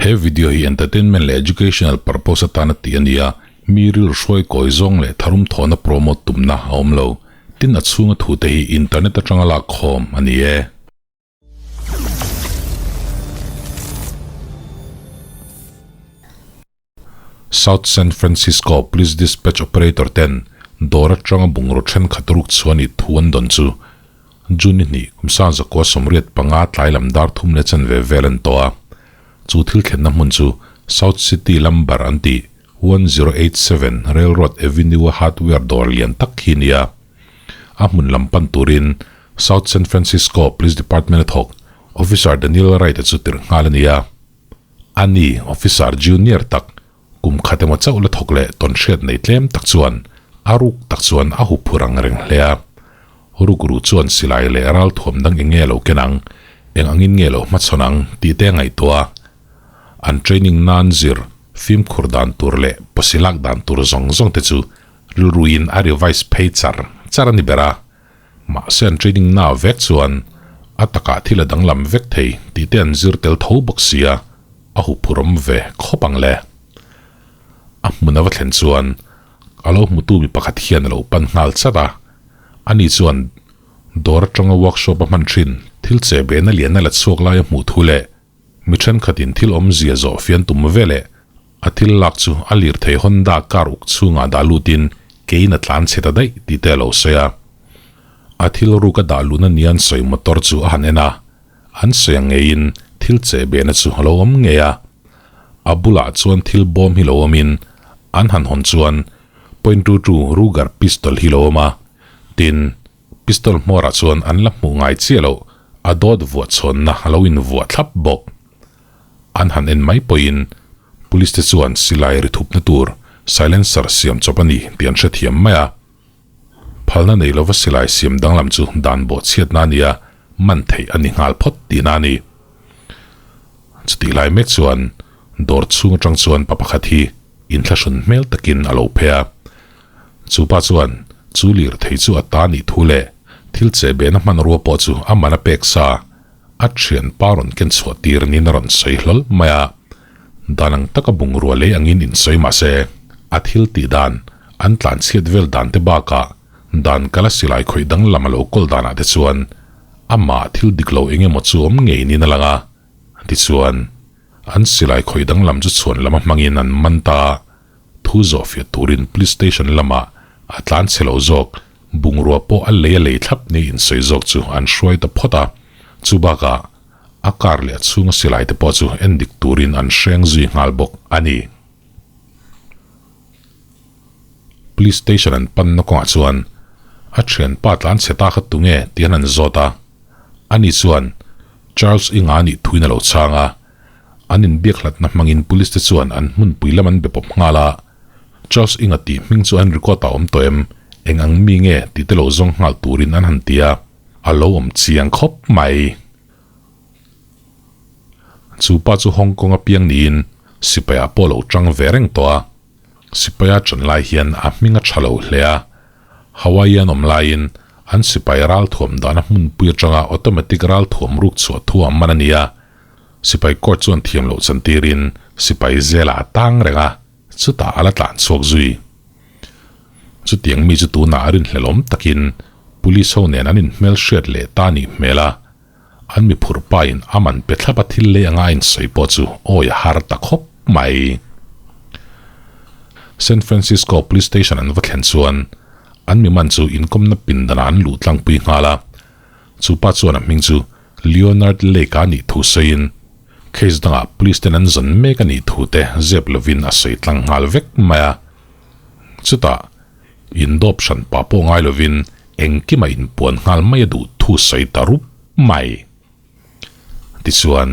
He video hi entertainment leh educational purpose atana tih a ni a, mi rilru hruai kawi zawng leh tharum thawhna promote tumna a awm lo. Tin a chhunga thute hi internet atanga lak khawm a ni e. South San Francisco Police Dispatch Operator ten dawr atanga bungraw thenkhat ruk chhuah ni thu an dawn chu June ni hnih kum sang zakua 85 tlai lam dar thum leh chanve vel an tawh a. Chu thil thlenna hmun chu South City Lumber an tih 1087 Railroad Avenue-a hardware dawr lian tak hi a ni a. A hmun lam pan turin South San Francisco Police Department-a thawk Officer Daniel Wright-a chu tirh nghal a ni a. A ni, Officer junior tak, kum khat emaw chauh la thawk leh tawn hriat nei tlem tak chuan a ruk tak chuan a hup phur ang reng hle a. Rukru chuan silai leh ralthuam dang eng nge lo ken ang, eng angin nge lo hmachhawn ang tih te a ngaihtuah a. An training nan zir, fimkhur dan tur leh pawsi lak dan tur zawng zawng te chu rilruin a revise phei char char a ni ber a. Mahse an training na vek chuan a takah thil a danglam vek thei tih te an zir tel tho bawk sia, a huphurhawm ve khawp ang le. A hmun a va thlen chuan a lo hmutu mi pakhat hian a lo pan nghal chat a, ani chuan dawr atanga workshop a hman thin thil che bena lian a la chhuak lai a hmuh thu leh Mi thenkhatin thil awmzia zawh fian tum ve leh a thil lak chu a lirthei Honda car uk chhungah dah lutin keiin a tlan chhe ta daih tih te a lo sawi a. A thil ruk a dah luhna nia an sawi motor chu a han en a, an sawi ang ngeiin thil cheh behna chu a lo awm ngei a. A bulah chuan thil bawm hi lo awmin an han hawn chuan point two two Ruger pistol hi lo awm a, tin, Pistol hmawrah chuan an la hmuh ngai chiah loh, a dawt vuah chhawnna a lo invuah thlap bawk. An han en mai pawhin Police te chuan silai ri thupna tur silencer siam chawp a ni tih an hrethiam mai a. Phalna nei lova silai siam danglam chu dan bawh chhiatna a nia, man theih a ni nghal phawt tihna a ni. Chutih lai mek chuan dawr chhung atang chuan pa pakhat hi inthlahrun hmel takin a lo phei a. Chu pa chuan chu lirthei chu a ta nih thu leh thil che behna hmanrua pawh chu a man a pek sa a thian pa rawn ken chhuah tir niin a rawn sawi hlawl mai a. Dan ang taka bungrua lei angin insawi mah se a thil tih dan an tlan chhiat vel dan te bakah dan kala silai khawih danglam a lo kawl danah te chuan amah thil dik lo eng emaw chu awm ngei niin a lang a. Tichuan, an silai khawih danglam chu chhuan lama hmangin an man ta a. Thu zawhfiah turin Police Station lamah a tlan chhe lo zawk, bungrua pawh a lei a lei thlap ni insawi zawk chu an hruai ta phawt a. Chu bakah a car leh a chhunga silai te pawh chu endik turin an hreng zui nghal bawk a ni. Police Station an panna kawngah chuan a thianpa tlan chhe ta kha tunge tih an han zawt a, ani chuan Charles Inga nih thuin a lo chhang a. An inbiak hlatna hmangin police te chuan an hmunpui lam an be pawp nghal a, Charles Inga tih hming chu an record ah awm tawh em, eng ang mi nge tih te lo zawng nghal turin an han ti a, a lo awm chiang khawp mai. Chu pa chu Hong Kong a piang niin sipai ah pawh a lo tang ve reng tawh a, sipai a tan lai hian a hming a tha lo hle a, Hawaii an awm laiin an sipai ralthuam dahna hmunpui atanga automatic ralthuam ruk chhuah thu a man a ni a, Sipai court chuan thiam loh chantirin sipai zela a tang reng a, chutah a la tlan chhuak zui. Chutiang mi chu tunah a rinhlelawm takin police ho nen an inhmel hriat leh ta nih hmel a, an mi phurh pain a man pe thlap a thil lei anga a insawi pawh chu awi a har ta khawp mai. San Francisco Police Station an va thlen chuan an mi man chu inkawmna pindanah an luh tlangpui nghal a, Chu pa chuan a hming chu Leonard Lake a nih thu sawiin case dangah police ten an zawn mek a nih thu te zep lovin a sawi tlang nghal vek mai a. Chutah indawp hran pah pawh ngai lovin engkimah inpuan nghal mai a duh thu sawi ta rup mai. Tichuan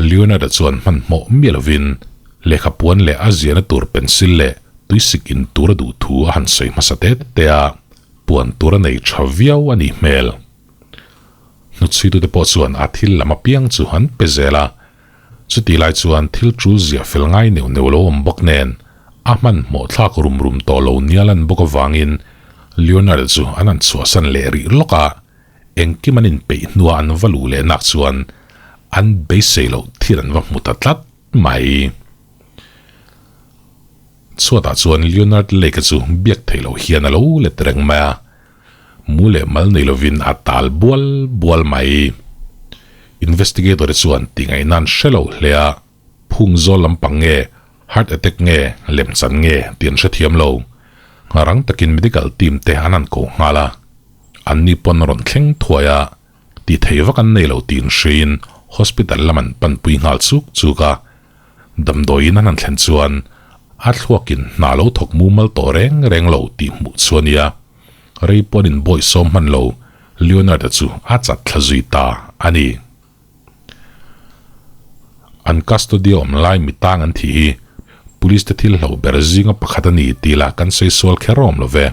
Leonard-a chuan hmanhmawh miah lovin lehkha puan leh a ziahna tur pencil leh tuisik in tur a duh thu a han sawi hmasa te te a. Puan tur a nei tha viau a nih hmel. Hnutchhuitute pawh chuan a thil lam apiang chu an pe zel a, chuti lai chuan thil tul ziah fel ngai neuh neuh lo awm bawk nen a hmanhmawh thlak rum rum tawh lo nia lan bawk avangin Leonard chu an han chhuahsan leh rih lawk a, engkim an inpeih hnua an va luh leh nak chuan an beisei loh thil an va hmu ta tlat. mai. Chhuatah chuan Leonard Lake-a chu biak theih loh hian a lo let reng mai a, mu leh mal nei lovin a tal bual bual mai. Investigator-te chuan tingaihna an hre lo hle a, phung zawl lampang nge, heart attack nge, lemchan nge tih an hrethiam lo. Rang takin medical team te an han ko nghal a, anni pawn rawn thleng thuai a, Ti thei vak an nei lo tiin hriin hospital lam an panpui nghal chuk chuk a, damdawiin an han thlen chuan a thluakin hna lo thawk mumal tawh reng reng lo tih hmuh chu a nia. Rei pawh an inbawih sawm hman lo, Leonard-a chu a chat thla zui ta a ni. An custody a awm lai mi tang an thih hi police te thil hlo ber zinga pakhat a ni tih lah kan sawi sual kher awm lo ve.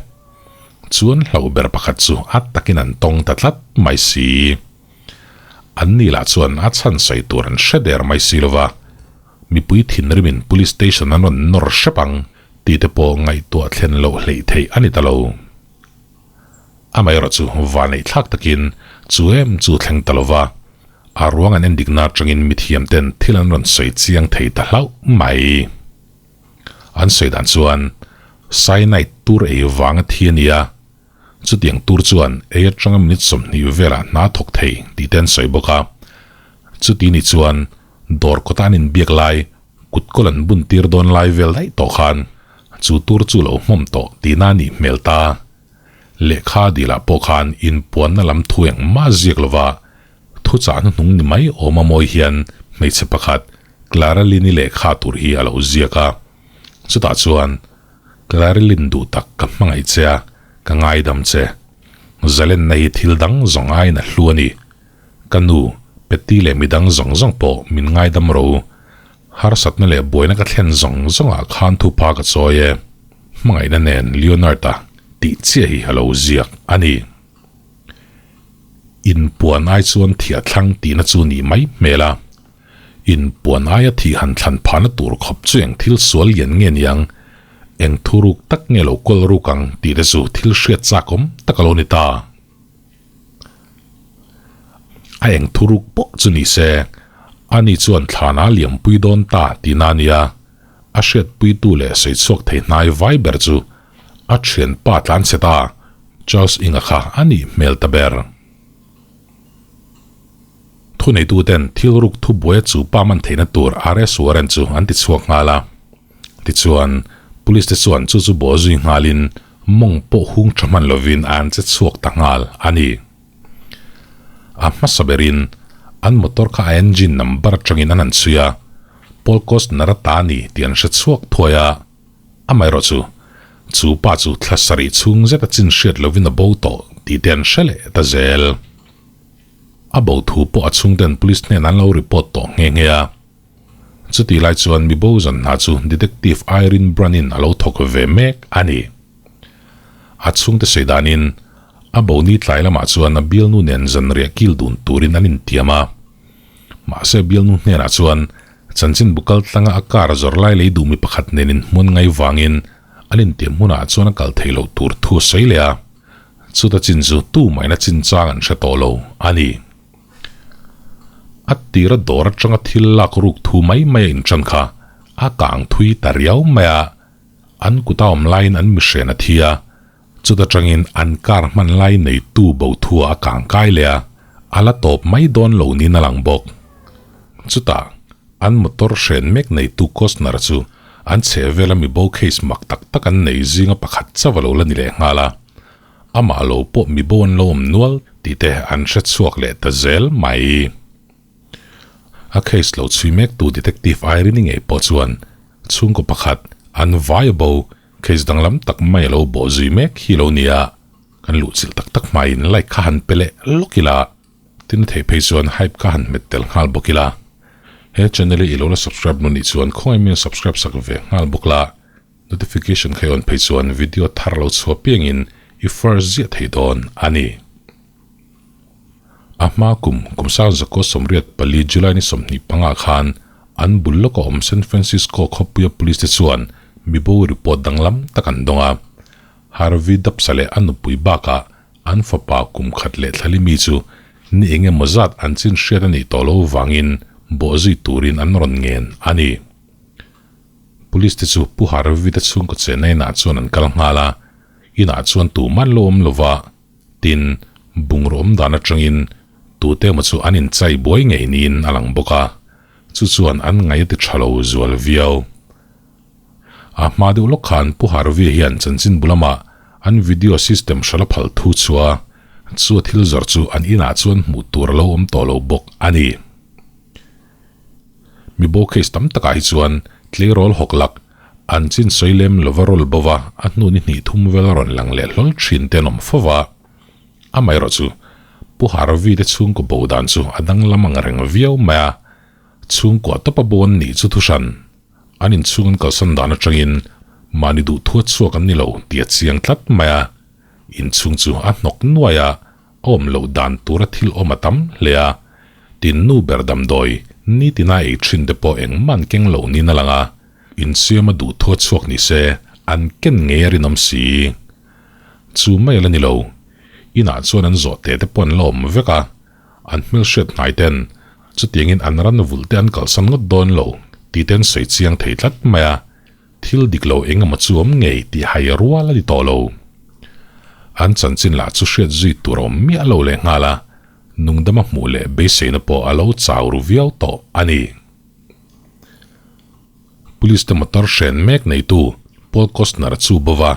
Chuan hlo ber pakhat chu a takin an tawng ta tlat mai si. An ni lah chuan a chhan sawi tur an hre der mai si lova, mipui thinrimin police station an rawn nawr hrep ang tih te pawh ngaihtuah thlen loh hleih theih a ni ta lo. Amaherawhchu vanneih thlak takin chu em chu thleng ta lova, a ruang an endikna atangin mithiam ten thil an rawn sawi chiang thei ta hlauh mai. An sawi dan chuan cyanide tur ei vanga thi a ni a, chutiang tur chuan ei atanga minute 20 velah hna thawk thei tih te an sawi bawk a. Chuti ni chuan dawr kawta an inbiak lai kut kawl an bun tir dawn lai vel daih tawh khan chu tur chu lo hmawm tawh tihna a nih hmel ta. Lehkha dilah pawh khan inpuanna lam thu engmah ziak lova Thuchah hnuhnung ni mai awm a mawi hian hmeichhe pakhat Clara Lynn-i lehkha tur hi a lo ziak a. Chutah chuan, Clara Lynn duh tak ka hmangaih che a, ka ngaidam che. Zalenna hi thil dang zawng aiin a hlu a ni. Ka nu, Petty leh midang zawng zawng pawh min ngaidam ro. Harsatna leh buaina ka thlen zawng zawngah khan thupa ka chawi e. Hmangaihna nen Leonard-a tih chiah hi a lo ziak a ni. Inpuan ai chuan thiah thlang tihna chu nih mai hmel a. Inpuan aia thih han thlan phahna tur khawp chu eng thil sual lian nge niang, eng thuruk tak nge lo kawl ruk ang tih te chu thil hriat chak awm tak a lo ni ta. A eng thuruk pawh chu ni se, ani chuan thlan a liampui dawn ta tihna a nia. A hriatpuitu leh sawi chhuak thei hnai vai ber chu A thianpa tlan chhe ta, Charles Inga kha a nih hmel ta ber. Thuneituten thil ruk thubuaia chu pa man theihna tur arrest warrant chu an ti chhuak nghal a. Tichuan, police te chuan chu chu bawh zui nghalin mawng pawh hung tha hman lovin an che chhuak ta nghal a ni. A hmasa berin an motor kha a engine number atangin an han chhui a, Paul Costner a ta a ni tih an hre chhuak thuai a. Amaherawh chu, chu pa chu thla sarih chhung zeta chin hriat lovin a bo tawh tih te an hre leh ta zel. A bo thu pawh a chhungten police hnenah an lo report tawh nghe nghe a. Chutih lai chuan mi bo zan hna chu Detective Irene Brun-in a lo thawk ve mek a ni. A chhungte sawi danin, a bo ni tlai lamah chuan a bialnu nen zanriah kil dun turin an intiam a. Mahse bialnu hnenah chuan Chanchin bu kal tlanga a car zawrh lai lei duhmi pakhat nen inhmuan ngai vangin an intiam hmunah chuan a kal thei loh tur thu a sawi leh a, chuta chin chu tu maina chinchang an hre tawh lo a ni. A tira dawr atanga thil lak ruk thu mai mai a intan kha a kang thui ta riau mai a, an kuta awm laiin an mihren a thi a, chuta tangin an car hman lai neitu bo thua a kang kai leh a, a la tawp mai dawn lo niin a lang bawk. Chutah, an motor hren mek neitu Costner chu an chheh vela mi bo case mak tak tak an nei zinga pakhat chauh a lo la ni leh nghal a, amah lo pawh mi bo an lo awm nual tih te an hre chhuak leh ta zel mai. A case lo chhui mektu Detective Irene-i ngei pawh chuan chhungkaw pakhat an vai a bo Case danglam tak mai a lo bawh zui mek hi lo nia, kan luhchilh tak tak hmain like kha han pe leh lawk ila, tin a theih phei chuan hype kha han hmet tel nghal bawk ila. He channel hi i lo la subscribe lo nih chuan khawngaih min subscribe sak ve nghal bawk la, notification kha i on phei chuan video thar lo chhuah piangin i first ziah thei dawn a ni. A hma kum, kum sang zakua 84 July ni 25 khan an bul lawka awm San Francisco khawpuia police te chuan mibo report danglam tak an dawng a. Harvey Dubsa leh a nupui bakah an fapa kum khat leh thla limi chu ni eng emaw zat an chin hriat a nih tawh lo vangin Bawhzui turin an rawn ngen a ni. Police te chu Pu Harvey te chhungkaw chenna inah chuan an kal nghal a, inah chuan tuman lo awm lova, tin, bungraw awm dan atangin tute emaw chu an inchai buai ngei niin a lang bawk a, chu chuan an ngaih a ti tha lo zual viau. A hma deuh lawk khan Pu Harvey hian chanchin bu lamah an video system hralh a phal thu chua, chu a thil zawrh chu an inah chuan hmuh tur a lo awm tawh lo bawk a ni. Mi bo case tam takah hi chuan tleirawl hawk lak, an chin sawi lem lova rawl bo va, a hnu ni hnih thum vel rawn lang leh hlawl thin te an awm fo va. Amaherawh chu, Pu Harvey te chhungkaw bo dan chu a danglam ang reng viau mai a, chhungkua tawpa bo an nih chu thuhran. An inchhung an kalsan dan atangin mahni duh thuat chhuak an ni lo tih a chiang tlat mai a, inchhung chu a hnawk nuai a, a awm loh dan tura thil awm a tam hle a, tin nu ber damdawi nitina ei thin te pawh engmah an keng lo niin a lang a, insiama duh thuat chhuak ni se an ken ngei a rinawm si. Chu mai a la ni lo, inah chuan an zawh te te pawh an la awm vek a, An hmelhriat hnai ten chutiangin an ran vulh te an kalsan ngawt dawn lo tih te an sawi chiang thei tlat mai a, thil dik lo eng emaw chu awm ngei tih hai rual a ni tawh lo. An chanchin lah chu hriat zui tur a awm miah lo leh nghal a, nungdama hmuh leh beiseina pawh a lo chau ru viau tawh a ni. Police te motor hren mek neitu Paul Costner chu bova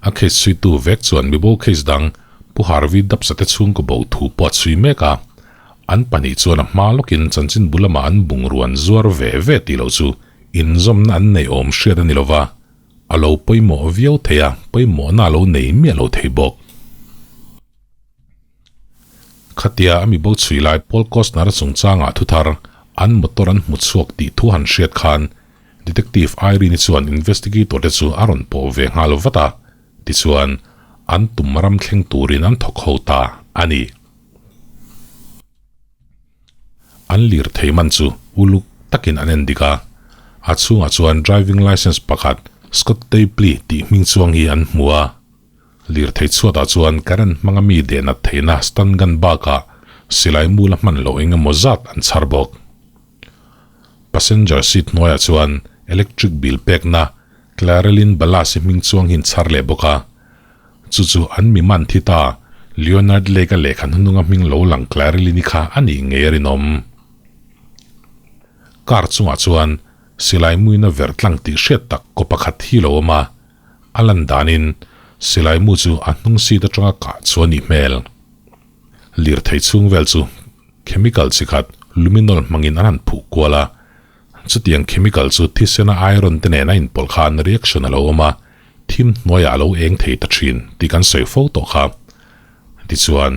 A case chhuitu vek chuan mibo case dang Pu Harvey Dapsa te chhungkaw bo thu pawh a chhui mek a. An pahnih chuan a hma lawkin chanchin bu lamah an bungrua an zuar ve ve tih loh chu inzawmna an nei awm hriat a ni lo va, a lo pawimawh viau thei a, pawimawhna a lo nei miah lo thei bawk. Khatia a mibo chhui lai Paul Costner a chungchangah thuthar an motor an hmu chhuak tih thu han hriat khan Detective Irene-i chuan investigator te chu a rawn pawh ve nghal vat a, tichuan an tum ram thleng turin an thawk ho ta a ni. An lirthei man chu uluk takin an en dik a, a chhungah chuan driving licence pakhat Scott Tapley tih hming chuang hi an hmu a. Lirthei chhuatah chuan current hmanga mi dehnat theihna stun gun bakah silai mula hman loh eng emaw zat an chhar bawk. Passenger seat hnuaiah chuan electric bill pekna Clarelin Balasi hming chuang hi an chhar leh bawk a. Chu chu an mi man thi ta Leonard Lake-a lehkha hnununga hming lo lang Clarelin-i kha a nih ngei a rinawm. Car chungah chuan silai muina ver tlang tih hriat tak kaw pakhat hi lo awm a, a lan danin silai mu chu a hnung seat atanga kah chu a nih hmel. Lirthei chhung vel chu Chemical chi khat luminol hmangin an han phuh kual a, chutiang chemical chu thisena iron te nen a inpawlh khan reaction a lo awm a, thim hnuaiah a lo eng thei ta thin tih kan sawi fo tawh kha. Tichuan,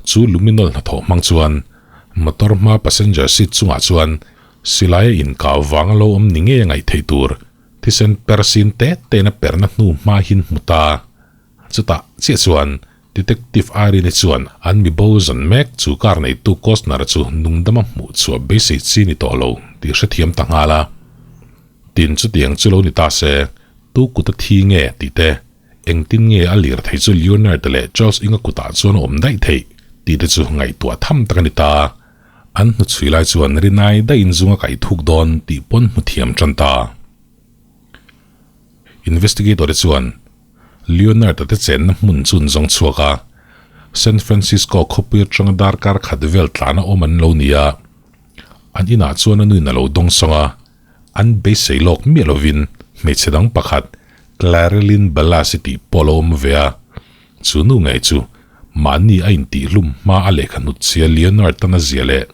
chu luminol hnathawh hmang chuan motor hma passenger seat chungah chuan silai a inkau vang a lo awm ni ngei a ngaih theih tur thisen per sin te tein a perna hnu hma hin hmu ta. Chutah chiah chuan Detective Irene chuan an mi bo zan mek chu car neitu Costner chu nungdama hmuh chhuah beisei chi ni tawh lo tih hrethiam ta nghal a. Tin chutiang chu lo ni ta se, tu kut a thi nge tih te, engtin nge a lir thei chu Leonard leh Charles Inga kutah chuan a awm daih theih tih te chu ngaihtuah tham tak a ni ta. An hnuchhui lai chuan rinai daihin zung a kaih thuk dawn tih pawn hmu thiam tan ta. Investigator te chuan Leonard-a te chenna hmun chu an zawng chhuak a, San Francisco khawpui atanga darkar khat vel tlana awm an lo ni a. An inah chuan a nuin a lo dawng sawng a, an beisei lawk miah lovin hmeichhe dang pakhat Clareline Ballas-i tih pawh a lo awm ve a. Chu nu ngei chu mahni a intihhlum hma a lehkha hnutchhia Leonard-an a zia leh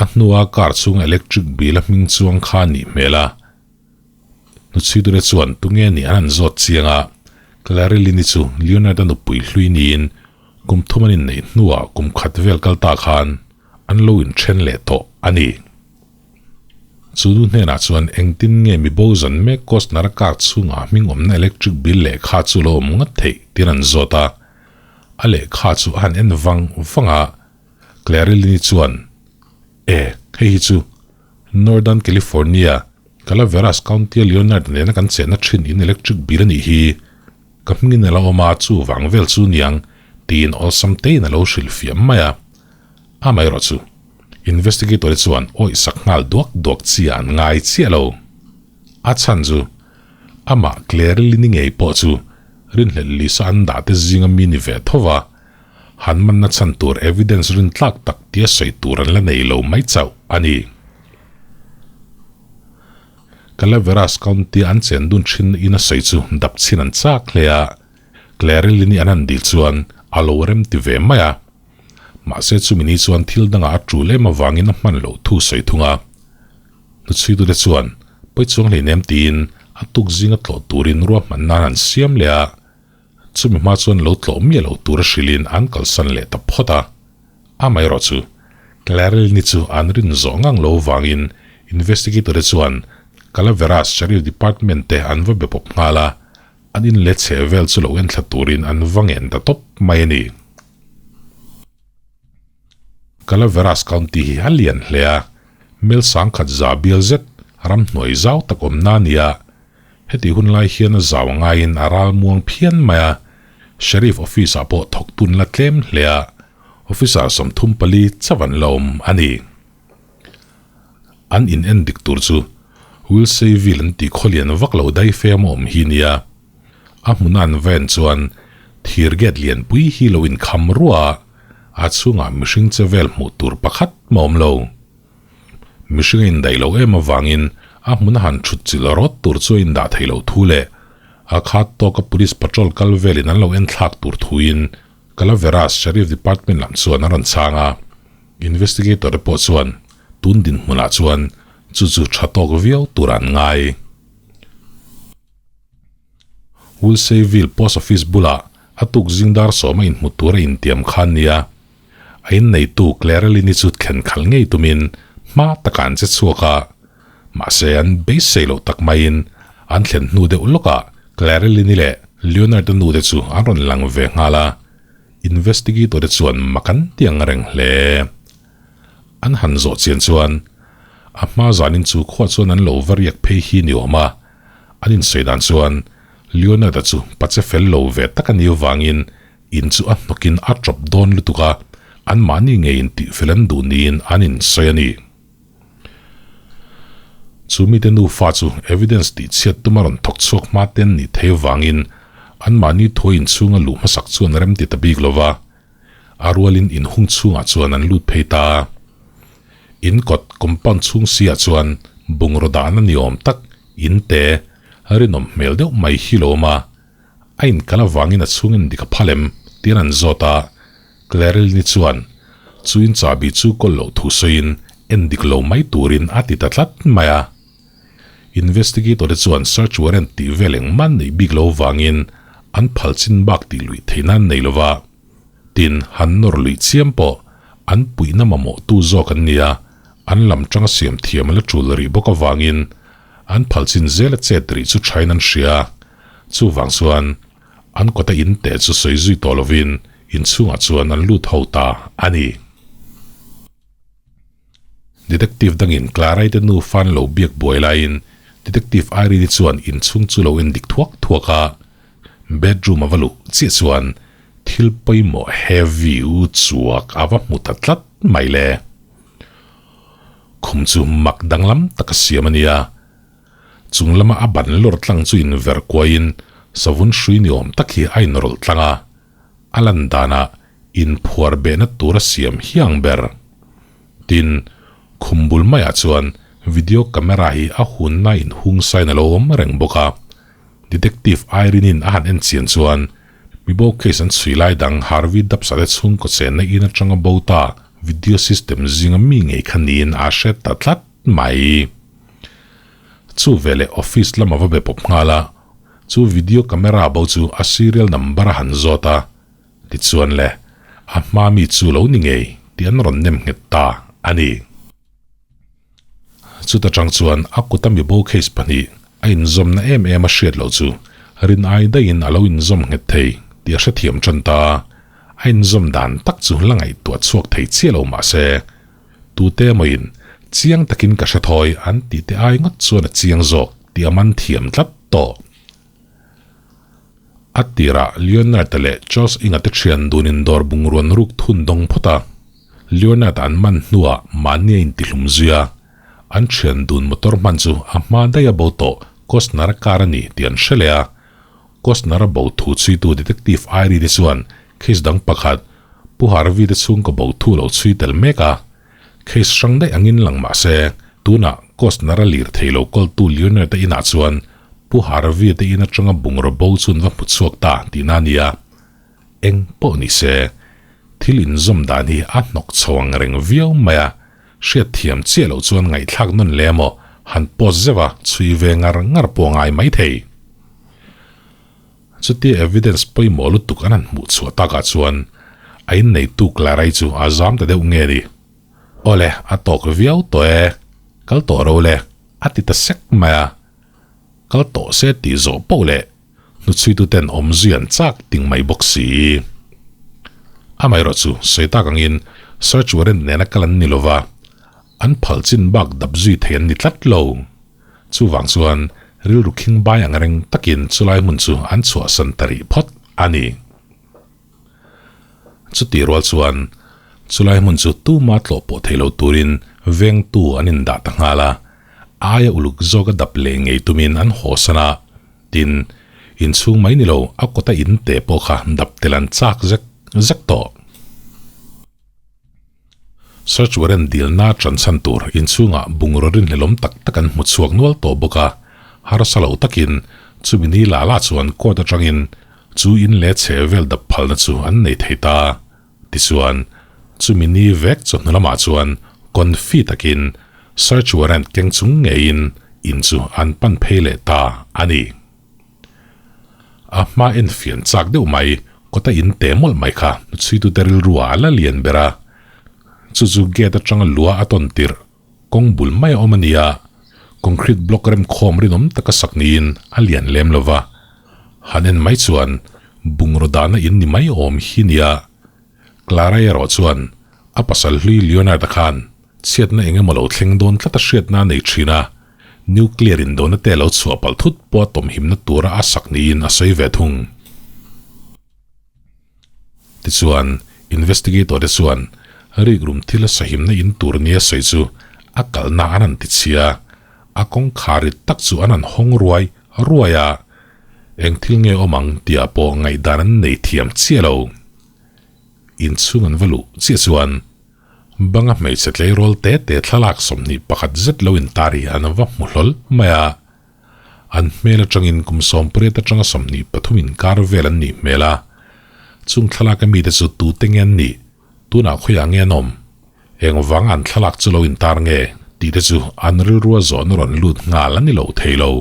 a hnua car chhunga electric bill a hming chuang kha a nih hmel a. Hnuchhuiture chuan tunge nih an han zawt chiang a, Clareline-i chu Leonard-a nupui hlui niin kum thum an inneih hnuah kum khat vel kal ta khan an lo inthen leh tawh a ni. Chu nu hnenah chuan engtin nge mi bo zan mek Costner-a car chhungah hming awmna electric bill lehkha chu lo awm ngawt theih tiin an zawt a, a lehkha chu a han en vang vang a, Clareline-i chuan, E, hei hi chu Northern California, Calaveras County-a Leonard nena kan chenna thin in electric bill a nih hi. Ka hmingin a la awm a, chu vang vel chu niang, tiin awlsam tein a lo hrilh fiam mai a. Amaherawh chu, Investigator te chuan awih sak nghal duak duak chi ah an ngai chiah lo. A chhan chu amah Claire-i ni ngei pawh chu rinhlelh Lisa an dah te zinga mi ni ve tho va, han manna chhan tur evidence rintlak tak tia sawi tur an la nei lo mai chauh a ni. Calaveras County an chen dun thin in a sawi chu dap chhin an chak hle a, Claire-i ni an han dil chuan a lo rem ti ve mai a. Mahse chumi ni chuan thil dangah a tul em avangin a hman loh thu sawi thung a. Hnuchhuitute chuan pawichuang hleinem tiin a tuk zinga tlawh turin ruahman nan an siam leh a, chumi hma chuan lo tlawh miah lo tura hrilhin an kalsan leh ta phawt a. Amaherawh chu Clarelini chu an rin zawh ngang lo vangin investigator te chuan Calaveras Sheriff Department te an va be pawp nghal a, an inlet chhe vel chu lo enthla turin an va ngen ta tawp mai a ni. Calaveras County hi a lian hle a, mel sangkhat za bial zet ramhnuai zau tak awmna a ni a. Heti hun lai hian a zau ngaiin a ral muang phian mai a, Sheriff Office ah pawh thawk tun la tlem hle a, Officer 34 chauh an la awm a ni. An in en dik tur chu Wilseyville an tih khawlian vak lo dai fem a awm hi nia. A hmuna an va en chuan thir gate lianpui hi lo inkham ruah a, a chhungah mihring che vel hmuh tur pakhat mah awm lo. Mihring a indaih loh em avangin a hmuna han thut chilh rawt tur chu a indah theih loh thu leh a khat tawka police patrol kal velin an lo en thlak tur thuin Calaveras Sheriff Department lam chuan a rawn chhang a, investigator te pawh chuan tun dinhmunah chuan chu chu tha tawk viau tur an ngai. Woolseyville Post Office bulah a tuk zing dar sawma inhmu tur a intiam kha a nia. A inneitu Clareline-i chu thlen khalh ngei tumin hma takah an che chhuak a. Mahse an beisei loh tak maiin an thlen hnu deuh lawkah Clareline-i leh Leonard-a nu te chu an rawn lang ve nghal a. Investigator te chuan mak an ti ang reng hle. An han zawh chian chuan a hma zanin chu khua chuan an lo va riak phei hi ni awm a. An insawi dan chuan Leonard-a chu pache fel lo ve tak a nih avangin in chu a hnawkin a tawp dawn lutuk a, anmahni ngeiin tihfel an duh niin an insawi a ni. Chu mite nufa chu evidence tihchhiat tuma rawn thawk chhuak hma ten nih thei avangin anmahni thuai inchhunga luh hmasak chu an remti ta bik lo va, a rualin inhung chhungah chuan an lut phei ta. In kawt compound chhung siah chuan bungraw dahna ni awm tak in te rinawm hmel deuh mai hi lo awm a, a inkal avangin a chhung en dik a phal em tiin an zawt a, Clarelini chuan chu in chahbi chu kawl loh thu sawiin en dik lo mai turin a ti ta tlat mai a. Investigator te chuan search warrant tih vel engmah neih bik lo vangin an phal chin bak tih luih theihna an nei lova, tin han nawr luih chiam pawh an puihna mamawh tu zawk an nia, an lam tanga siam thiam a la tul rih bawk avangin an phal chin zela chet rih chu thain an hria. Chuvang chuan an kawta in teh chu sawi zui tawh lovin inchhungah chuan an lut ho ta a ni. Detective dangin Clara-i te nu fan lo biak buai laiin Detective Irene-i chuan inchhung chu lo en dik thuak thuak a, bedroom a va luh chiah chuan thil pawimawh heavy u chuak a va hmu ta tlat mai le. Khum chu mak danglam taka siam a nia. Chung lama a ban lawr tlang chu inver kuaiin savun hrui ni awm tak hi a inrawlh tlang a, a lan danah inphuar behna tura siam hiang ber. Tin, khum bul maiah chuan video camera hi a hunna inhung sain a lo awm reng bawk a. Detective Irene-in a han en chian chuan mibo case an chhui lai dang Harvey Dubs-a te chhungkaw chenna in atanga bo ta video system zinga mi ngei kha niin a hre ta tlat mai. Chu veleh office lama va be pawp nghal a, chu video camera bo chu a serial number a han zawt a. Tichuan le, a hma mi chu lo ni ngei tih an rawn nem nghet ta a ni. Chuta tang chuan a kuta mibo case pahnih a inzawmna em em a hriat loh chu rin ai daihin a lo inzawm nghet thei tih a hrethiam tan ta. A inzawm dan tak chu la ngaihtuah chhuak thei chiah lo mah se, tute emawiin chiang takin ka hre thawi an tih te ai ngawt chuan a chiang zawk tih a man thiam tlat tawh. A tirah Leonard-a leh Charles Inga te thian dunin dawr bungruan ruk thun dawng phawt a. Leonard an man hnuah mahni a intihlum zui a, an thian dun motor hman chu a hma daih a bo tawh Costner-a car a ni tih an hre leh a. Costner-a bo thu chhuitu Detective Airi te chuan case dang pakhat Pu Harvey te chhungkaw bo thu lo chhui tel mek a. Case hrang daih angin lang mah se, tunah Costner-a lir thei lo kawltu Leonard-a inah chuan Pu Harvey te in atanga bungraw bo chu an va hmu chhuak ta tihna a ni a. Eng pawh ni se, thil inzawm dan hi a hnawk chho ang reng viau mai a, hriat thiam chiah loh chuan ngaihthlak nawn leh emaw han post zeuh a chhui ve ngar ngar pawh a ngai maithei. Chutia evidence pawimawh lutuk an han hmuh chhuah takah chuan a inneitu Clara-i chu a zam ta deuh nge ni? Awle, a tawk viau tawh e, kal tawh ro le, a ti ta sek mai a. Kal tawh se tih zawh poh leh hnuchhuituten awmzui an chak ting mai bawk si. Amaherawh chu sawi tak angin search warrant nena kal an ni lova, an phal chin bak dap zui thei an ni tlat lo. Chuvang chuan rilru khing bai ang reng takin chulai hmun chu an chhuahsan ta rih phawt a ni. Chutih rual chuan chulai hmun chu tuma tlawh pawh thei lo turin vengtu an indah ta nghal a, aia uluk zawka dap leh ngei tumin an hawsan a, tin, inchhung mai ni lo a kawta in te pawh kha dap tel an chak zek zek tawh. Search warrant dilna ṭanchhan tur inchhungah bungraw rinhlelawm tak tak an hmu chhuak nual tawh bawk a, harsa lo takin chumi ni lah lah chuan court aṭangin chu in leh chhe vel dap phalna chu an nei thei ta. Tichuan, chumi ni vek chawhnu lamah chuan confi takin search warrant keng chung ngeiin in chu an pan phei leh ta a ni. A hma en fian chak deuh mai, kawta in te mawlh mai kha hnuchhuitute rilru ah a la lian ber a. Chu chu gate atanga lua a tawn tirh kawng bul mai a awm a ni a, concrete block remkhawm rinawm taka sak niin a lian lem lo va. Han en mai chuan bungraw dahna in ni mai awm hi nia. Clara erawh chuan a pasal hlui Leonard-a khan chhiatna eng emaw lo thleng dawn tlat a hriatna a nei thin a, nuclear indona te lo chhuah palh thut pawh a tawmhimna tura a sak niin a sawi ve thung. Tichuan, investigator te chuan rikrum thil a sahimna in tur nia sawi chu a kalna an han ti chhia, a kawngkhar rit tak chu an han hawng ruai ruai a, eng thil nge awm ang tih ah pawh ngaihdan an nei thiam chiah lo. Inchhung an va luh chiah chuan Banga hmeichhe tleirawl te te thlalak 21 zet lo intar hi an va hmu hlawl mai a. An hmel atangin kum 18 atanga 23 inkar vel an nih hmel a. Chung thlalak a mite chu tute nge an nih? Tunah khawiah nge an awm? Engvanga an thlalak chu lo intar nge? Tih te chu an rilrua zawhna rawn lut nghal a ni lo thei lo.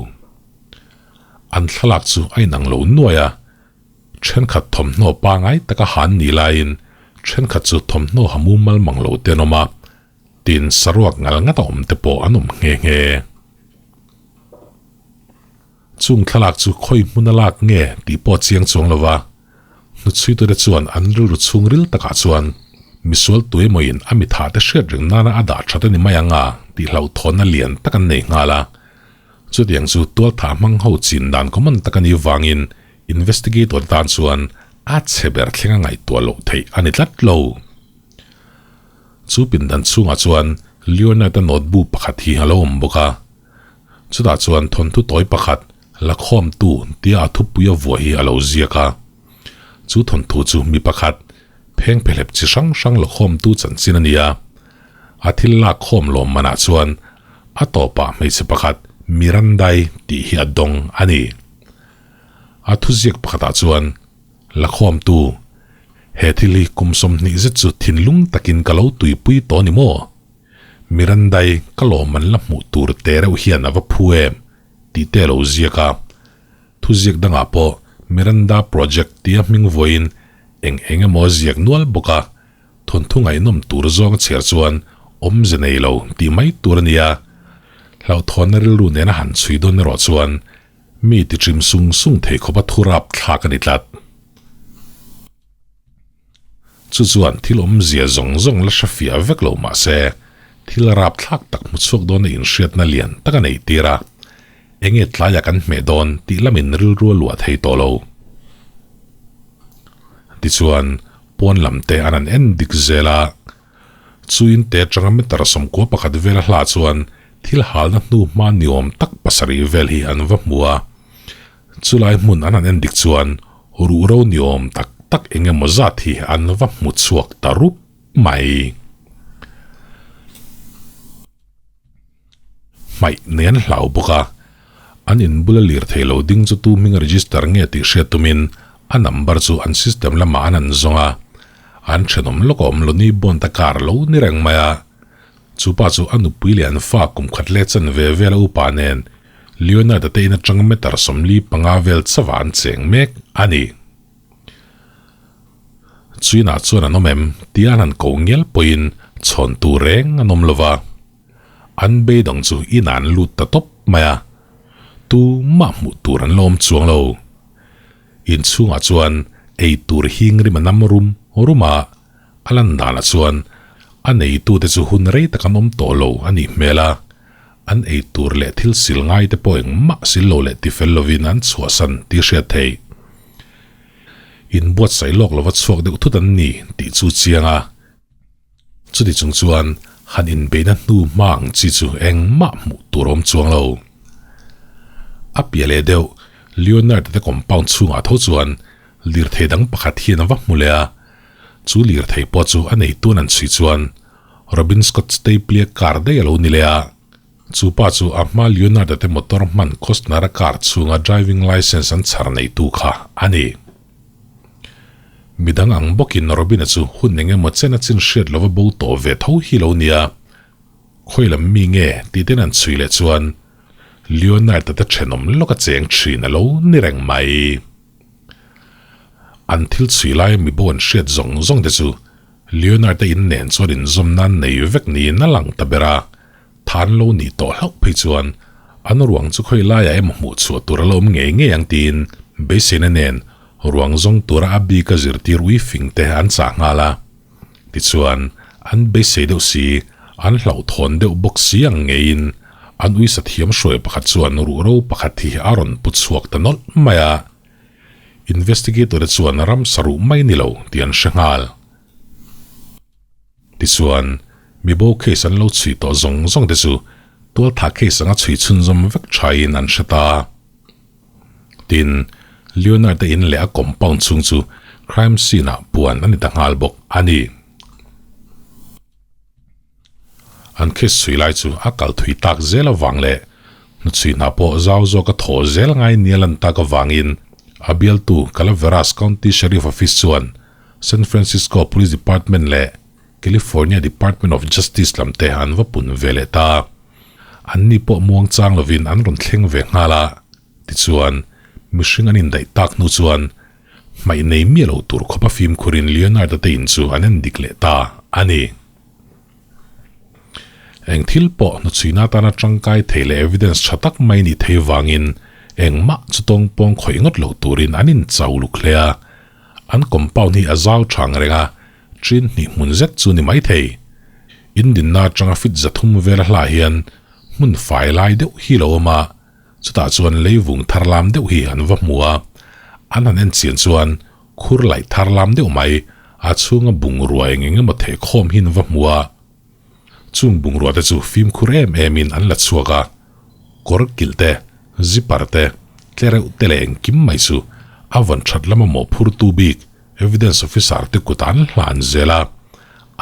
An thlalak chu a inang lo nuai a. Thenkhat thawmhnaw pangai taka han nih laiin thenkhat chu thawmhnaw ha mumal mang lo te an awm a, tin saruak ngal ngat a awm te pawh an awm nghe nghe. Chung thlalak chu khawi hmun a lak nge tih pawh chiang chuang lo va, hnuchhuitute chuan an rilru chhungril takah chuan misual tuemawiin a mitha te hriat reng nana a dah that a ni mai ang a tih hlauhthawnna lian tak an nei nghal a. Chutiang chu tualthah hmang ho chin dan common tak a nih vangin Investigator tan chuan a chhe ber thleng a ngaihtuah loh theih a ni tlat lo. Chu pindan chhungah chuan Leonard-a notebook pakhat hi a lo awm bawk a. Chutah chuan thawnthu tawi pakhat, Lakhawmtu tia a thupui a vuah hi a lo ziak a. Chu thawnthu chu mi pakhat, pheng phehlep chi hrang hrang lakhawmtu chanchin a ni a. A thil lak khawm lawm manah chuan a tawpah hmeichhe pakhat Mirandai tih hi a dawng a ni. A thuziak pakhatah chuan, Lakhawmtu, he thil hi kum 20 zet chu thinlung takin ka lo tuipui tawh ni maw? Mirandai ka lawm an la hmuh tur te reuh hian a va phu em? tih te a lo ziak a. Thuziak dangah pawh Miranda Project tia hming vawiin eng eng emaw a ziak nual bawk a, thawnthu ngaihnawm tur zawng a chhiar chuan awmze nei lo tih mai tur a nia. Hlauhthawnna rilru nena han chhui dawn erawh chuan Mi ti ṭim sung sung thei khawpa thu rap thlak a ni tlat. Chu chuan thil awmzia zawng zawng la hre fiah vek lo mah se, thil rap thlak tak hmu chhuak dawna inhriatna lian tak a nei tir a. Enge tlaia kan hmeh dawn tih lamin rilru a luah thei tawh lo. Tichuan, pawn lam te an han en dik zel a. Chu in te atanga meter 91 vela hla chuan thil halna hnu hma ni awm tak pasarih vel hi an va hmu a. Chulai hmun an han en dik chuan ruhro ni awm tak tak eng emaw zat hi an va hmu chhuak ta rup mai. Hmaih nei an hlau bawk a, an in bula lirthei lo ding chu tu hming register nge tih hriat tumin a number chu an system lamah an han zawng a, an thenawm lawk a awm lo ni bawn ta kar lo ni reng mai a. Chu pa chu a nupui leh an fa kum khat leh chan ve vel a upa nen Leonard-a te in atang meter 45 vel chauh ah an cheng mek a ni. Chuinah chuan an awm em tia an han ko ngial pawhin chhawn tur reng an awm lo va. An beidawng chu inah an lut ta tawp mai a, tumah hmuh tur an la awm chuang lo. Inchhungah chuan ei tur hing rim a nam rum rum a, a lan danah chuan a neitute chu hun rei tak an awm tawh lo a nih hmel a, an ei tur leh thil sil ngai te pawh engmah sil lo leh tifel lovin an chhuahsan tih hriat theih. Inbuatsaih lawk lova chhuak deuh thut an ni tih chu chiang a. Chuti chung chuan han inbeihna hnu hma ang chi chu engmah hmuh tur awm chuang lo. A piah leh deuh Leonard te compound chhungah tho chuan lirthei dang pakhat hian a va hmu leh a, chu lirthei pawh chu a neituan an chhui chuan Robin Scott Stapley-a car daih a lo ni leh a. Chu pa chu a hma Leonard-a te motor hman Costner-a car chhunga driving licence an chhar neitu kha a ni. Midang ang bawkin Robin-a chu hun eng emaw chen a chin hriat lova bo tawh ve tho hi lo nia. Khawi lam mi nge tih ten an chhui leh chuan Leonard-a te thenawm lawk a cheng thin a lo ni reng mai. An thil chhui laia mi bo an hriat zawng zawng te chu Leonard-a in nen chuan inzawm nan nei vek niin a lang ta ber a, than lo nih tawh hlauh phei chuan an ruang chu khawi laiah emaw hmuh chhuah tur a la awm ngei ngei ang tiin beiseina nen ruang zawng tura a bika zirtir ui fing te an chah nghal a. Tichuan, an beisei deuh si, an hlauhthawn deuh bawk si ang ngeiin an uisa thiam hruai pakhat chuan ruhro pakhat hi a rawn pu chhuak ta nawlh mai a. Investigator te chuan ramsa ruh mai ni lo tih an hre nghal. Tichuan, mibo case an lo chhui tawh zawng zawng te chu tualtha case anga chhui chhunzawm vek thain an hre ta. Tin, Leonard-a in leh a compound chhung chu crime scene-ah puan a ni ta nghal bawk a ni. An case chhui lai chu a kal thui tak zel avang leh hnuchhui hna pawh zau zawka thawh zel ngai nia lan tak avangin a bialtu Calaveras County Sheriff Office chuan San Francisco Police Department leh California Department of Justice lam te an va pun ve leh ta. Anni pawh muang chang lovin an rawn thleng ve nghal a, tichuan mihring an indaih tak hnu chuan hmaih nei miah lo tur khawpa fimkhurin Leonard-a te in chu an en dik leh ta a ni. Eng thil pawh hnuchhuina atana tangkai thei leh evidence tha tak mai nih thei vangin engmah chu tawngpawng khawih ngawt lo turin an inchau luk hle a, An compound hi a zau thang reng a, chin hnih hmun zet chu ni maithei. In dinna atanga fit 300 vel a hlah hian hmun fai lai deuh hi lo awm a, chutah chuan leivung thar lam deuh hi an va hmu a. An han en chian chuan khur laih thar lam deuh mai, a chhunga bungrua eng eng emaw thehkhawm hi an va hmu a. Chung bungrua te chu fimkhur em emin an la chhuak a, kawr kilh te, zipper te, tlereuh te leh engkim mai chu a vawn that lama mawhphurtu bik evidence officer te kut an hlan zel a,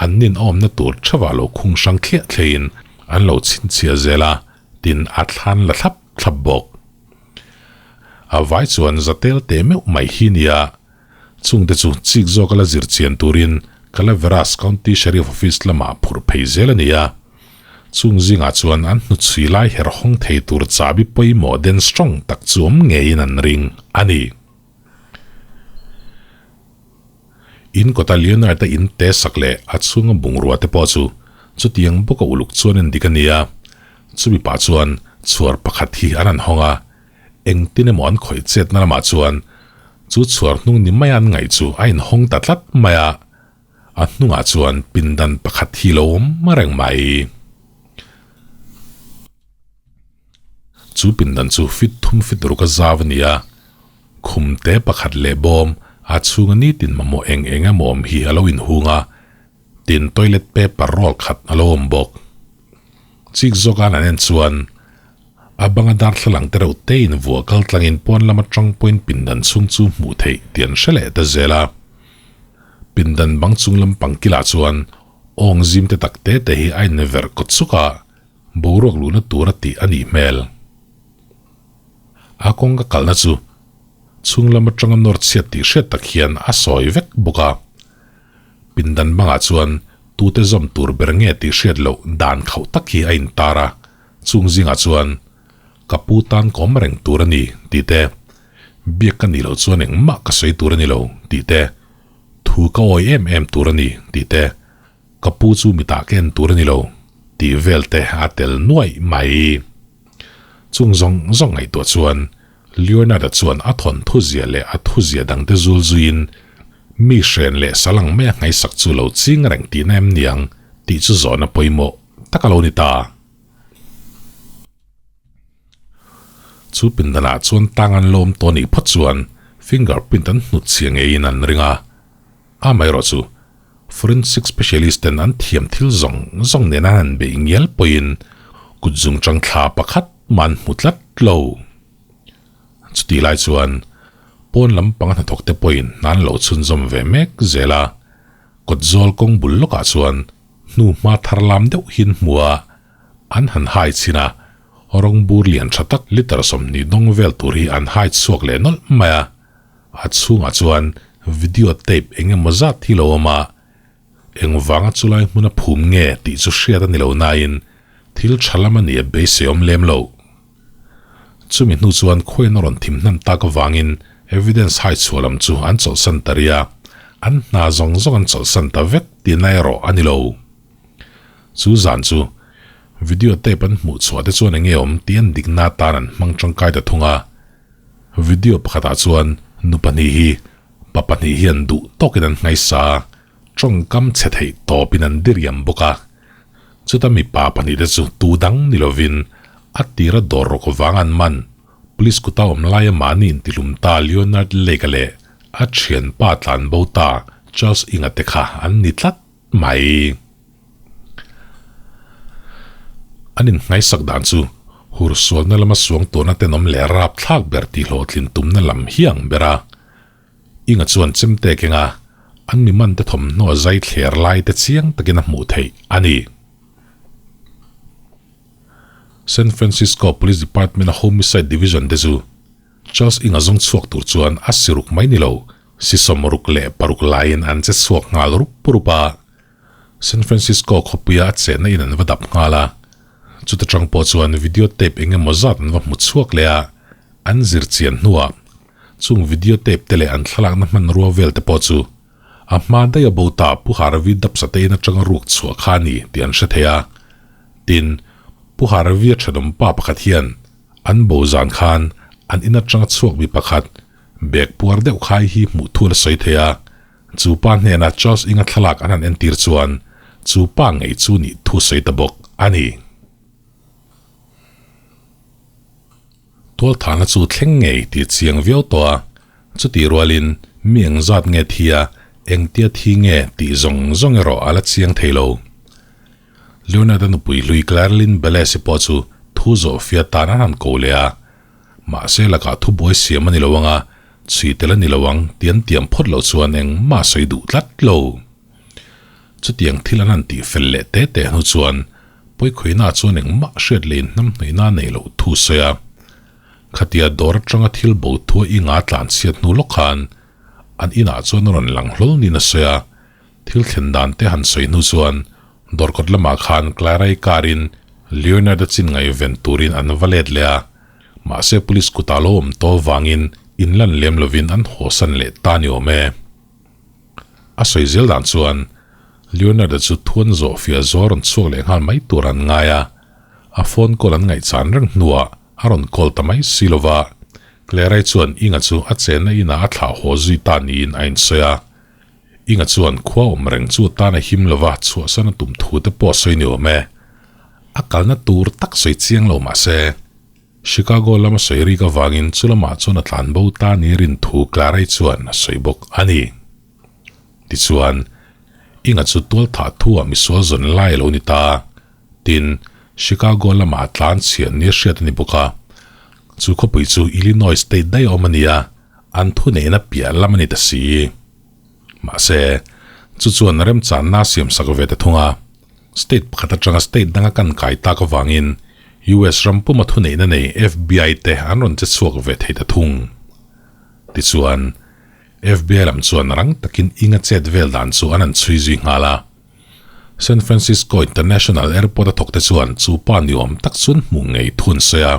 an nin awmna tur theuhah lo khung hrang thliah thleiin an lo chhinchhiah zel a, tin a thlan la thlap thlap bawk. A vai chuan zatel teh meuh mai hi nia. Chungte chu chik zawka la zir chian turin Calaveras County Sheriff Office lamah phurh phei zel a ni a. Chung zingah chuan an hnuchhui lai her hawng thei tur chahbi pawimawh den strong tak chu awm ngeiin an ring a ni. In kawta Leonard-a in te sak leh a chhunga bungrua te pawh chu chutiang bawka uluk chuan en dik a ni a. Chumi pah chuan chhuar pakhat hi an han hawng a. Engtin emaw an khawih chetna lamah chuan chu chhuar hnung ni maia an ngaih chu a inhawng ta tlat mai a, a hnungah chuan pindan pakhat hi lo awm reng mai. Chu pindan chu fit thum fit ruk a zau a ni a, khum te pakhat leh bawm a chhunga nitin mamawh eng eng emaw awm hi a lo inhung a. Tin, toilet paper roll khat a lo awm bawk. Chik zawk an an en chuan a banga darthlalang te reuh te in vuah kal tlangin pawn lama tang pawhin pindan chhung chu hmuh theih tih an hre leh ta zel a. Pindan bang chung lampang kilah chuan awng zim te tak te te hi a in verh kawt chuk a, boruak luhna tur a tih a nih hmel. A kawng ka kalna chu chhung lam atanga nawr chhiat tih hriat tak hian a sawi vek bawk a. Pindan bangah chuan tute zawm tur ber nge tih hriat loh dan khauh tak hi a intar a, chung zingah chuan, Ka pu tan ka awm reng tur a ni, tih te, Biak ka nih loh chuan engmah ka sawi tur a ni lo, tih te, Thu ka awi em em tur a ni, tih te, Ka pu chu mitah ka en tur a ni lo, tih vel te a tel nuaih mai. Chung zawng zawng ngaihtuah chuan Leonard-a chuan a thawn thuzia leh a thuzia dangte zul zuiin mi hren leh sal ang mai a ngaisak chu lo ching reng tihna em niang tih chu zawhna pawimawh tak a lo ni ta. Chu pindanah chuan tang an lawm tawh nih phawt chuan fingerprint an hnutchhia ngeiin an ring a, amaherawh chu forensic specialist ten an thiam thil zawng zawng nen an han beih ngial pawhin kut zungchang thla pakhat mah an hmu tlat lo. Chutih lai chuan pawn lampang a hnathawk te pawhin hna an lo chhunzawm ve mek zel a, kawt zawl kawng bul lawkah chuan hnu hma thar lam deuh hi an hmu a, an han hai chhin a, rawng bur lian tha tak litre 20 dawng vel tur hi an hai chhuak leh nawlh mai a, a chhungah chuan video tape eng emaw zat hi lo awm a, engvanga chulai hmuna phum nge tih chu hriat a ni lo nain thil tha lam a nih a beiseiawm lem lo. Chumi hnu chuan khuain a rawn thim hnan tak avangin evidence hai chhuah lam chu an chawlhsan ta rih a, an hna zawng zawng an chawlhsan ta vek tihna erawh a ni lo. Chu zan chu video tape an hmuh chhuah te chuan enge awm tih an dikna atan an hmang tangkai ta thung a. Video pakhatah chuan nu pahnih hi pa pahnih hian duh tawkin an nghaisa a, tawngkam chhe theih tawpin an diriam bawk a. Chuta mipa pahnihte chu tu dang ni lovin a tira dawr rawk vang an man. Police kuta awm laia mahni intihlum ta Leonard Lake-a leh a thianpa tlanbo ta Charles Inga te kha an ni tlat mai. An inngaisak dan chu hursualna lama suang tuahna tenawm leh rapthlak ber tih hlawhtlin tumna lam hiang ber a. Inga chuan chemte kenga an mi mante thawmhnaw zai thler lai te chiang takin a hmuh theih a ni. San Francisco Police Department-a Homicide Division te chu Charles Inga zawng chhuak tur chuan a siruk mai ni lo, si 66 laiin an che chhuak nghal rup rup a. San Francisco khawpuia a chenna in an va dap nghal a, chuta tang pawh chuan video tape eng emaw zat an va hmu chhuak leh a, an zir chian hnuah Chung video tape te leh an thlalakna hmanrua vel te pawh chu a hma daih a bo ta Pu Harvey Dapsa te in atanga ruak chhuah kha a ni tih an hre thei a. Tin, Pu Harvey a thenawm pa pakhat hian an bo zan khan an in atanga chhuak mi pakhat bag puar deuh khai hi hmuh thu la sawi thei a. Chu pa hnena Charles Inga thlalak an han entir chuan chu pa ngei chu nih thu sawi ta bawk a ni. Tualthahna chu thleng ngei tih chiang viau tawh a, chutih rualin mi eng zat nge thi a, engtia thi nge tih zawng zawng erawh a la chiang thei lo. Leonard-a nupui hlui Clarlyn Bellesi pawh chu thu zawh fiah tan an han ko leh a, mahse lakah thubuai siam a ni lo ang a, chhui tel a ni lo ang tih an tiam phawt loh chuan engmah a sawi duh tlat lo. Chutiang thil an han tih fel leh te te hnu chuan Pawikhawihna chuan engmah hriat leh inhnamhnawihna nei loh thu sawi a. Khatia dawr atanga thil bo thua i nga tlan chhiat hnu lawk khan an inah chuan a rawn lang hlawl niin a sawi a. Thil thlen dan te han sawi hnu chuan dawr kawt lamah khan Clara-i car-in Leonard-a chin ngaihven turin an va let leh a. Mahse police kutah lo awm tawh vangin inlan lem lovin an hawsan leh ta ni awm e. A sawi zel dan chuan Leonard-a chu thuan zawh fiah zual rawn chhuak leh nghal mai tur an ngai a, a phone call an ngaihchan reng hnuah a rawn call ta mai si lo va, Claire-i chuan Inga chu a chenna inah a thlah haw zui ta niin a insawi a. Inga chuan khua awm reng chu tan a him lo va, chhuahsan a tum thu te pawh a sawi ni awm e. A kalna tur tak sawi chiang lo mah se, Chicago lama sawi rik avangin chu lamah chuan a tlan bo ta ni rin thu Clarai chuan a sawi bawk a ni. Tichuan, Inga chu tual thah thu ah misual zawn lai a lo ni ta. Tin, Chicago lamah tlan chhian nia hriat a ni bawk a. Chu khawpui chu Illinois state daih a awm a ni a, an thuneihna piah lam a ni ta si. Mahse, chu chuan remchanna a siamsak ve ta thung a. State pakhat atanga state danga kan kai tak avangin US ram puma thuneihna nei FBI te an rawn che chhuak ve thei ta thung. Tichuan, FBI lam chuan rang takin inga chet vel dan chu an han chhui zui nghal a. San Francisco International Airport a thawk te chuan chu pa ni awm tak chuan hmuh ngei thun sawi a.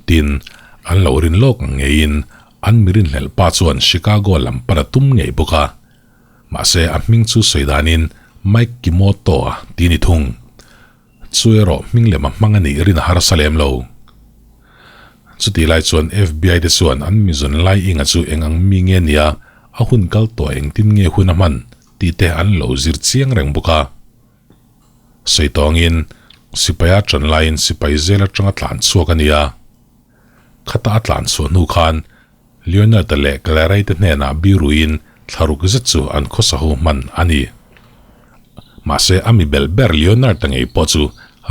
Tin, an lo rin lawk ang ngeiin an mi rinhlelh pa chuan Chicago lam pan a tum ngei bawk a. Mahse, a hming chu sawi danin Mike Kimoto a ti ni thung. Chu erawh hming lem a hmang a nih rin a harsa lem lo. Chutih lai chuan FBI te chuan an mizawn lai inga chu eng ang mi nge nia, a hun kal tawh engtin nge hun a hman tih te an lo zir chiang reng bawk a. Sawi tawngin sipaia ṭan laiin sipai zel aṭanga tlan chhuak a ni a. Khata a tlan chhuah hnu khan Leonard-a leh Clary te hnenah biruin thlaruk zet chu an khawsa ho hman a ni. Mahse, a mi bel ber Leonard-a ngei pawh chu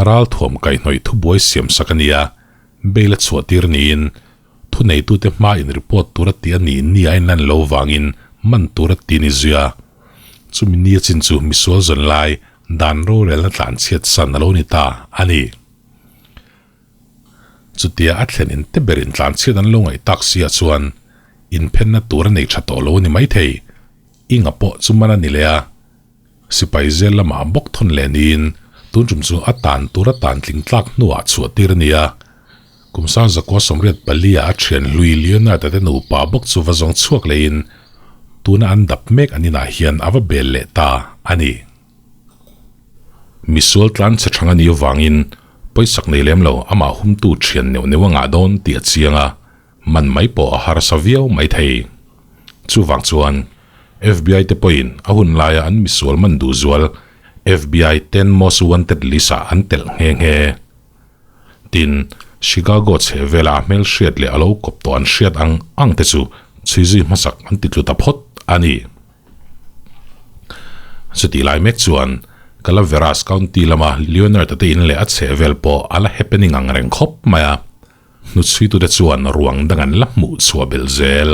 ralthuam kaihhnawih thubuai siamsak a ni a, bail a chhuahtir niin thuneitute hma in report tura tih a nih ni a inlan lo vangin man tura ti ni zui a. Chumi ni a chin chu misual zawn lai dan rorelna tlanchhiat san a lo ni ta a ni. Chutia a thlen in te berin tlanchhiat an lo ngaih tak sia chuan inphenna tur a nei tha tawh lo a ni maithei. Inga pawh chu man a ni leh a, sipai zel lamah bawk thawn leh niin tun tum chu a tan tur a tan tling tlak hnuah chhuah tir a ni a. Kum sang zakua 84 ah a thian hlui Leonard-a te nupa bawk chu va zawng chhuak lehin tuna an dap mek an inah hian a va bel leh ta a ni. Misual tlan chhe thang a nih avangin pawisak nei lem lo amah humtu thian neuh neuh a ngah dawn tih a chiang a, man mai pawh a harsa viau mai thei. Chuvang chuan FBI te pawhin a hun laia an misual man duh zual FBI Ten Most Wanted list ah an telh nghe nghe. Tin, Chicago chhehvela a hmelhriat leh a lo kawp tawh an hriat ang ang te chu chhui zui hmasak an ti tlu ta phawt a ni. Chutih lai mek chuan Calaveras County lama Leonard-a te in leh a chhehvel pawh a la happening ang reng khawp mai a, hnuchhuitute chuan ruang dang an la hmuh chhuah belh zel.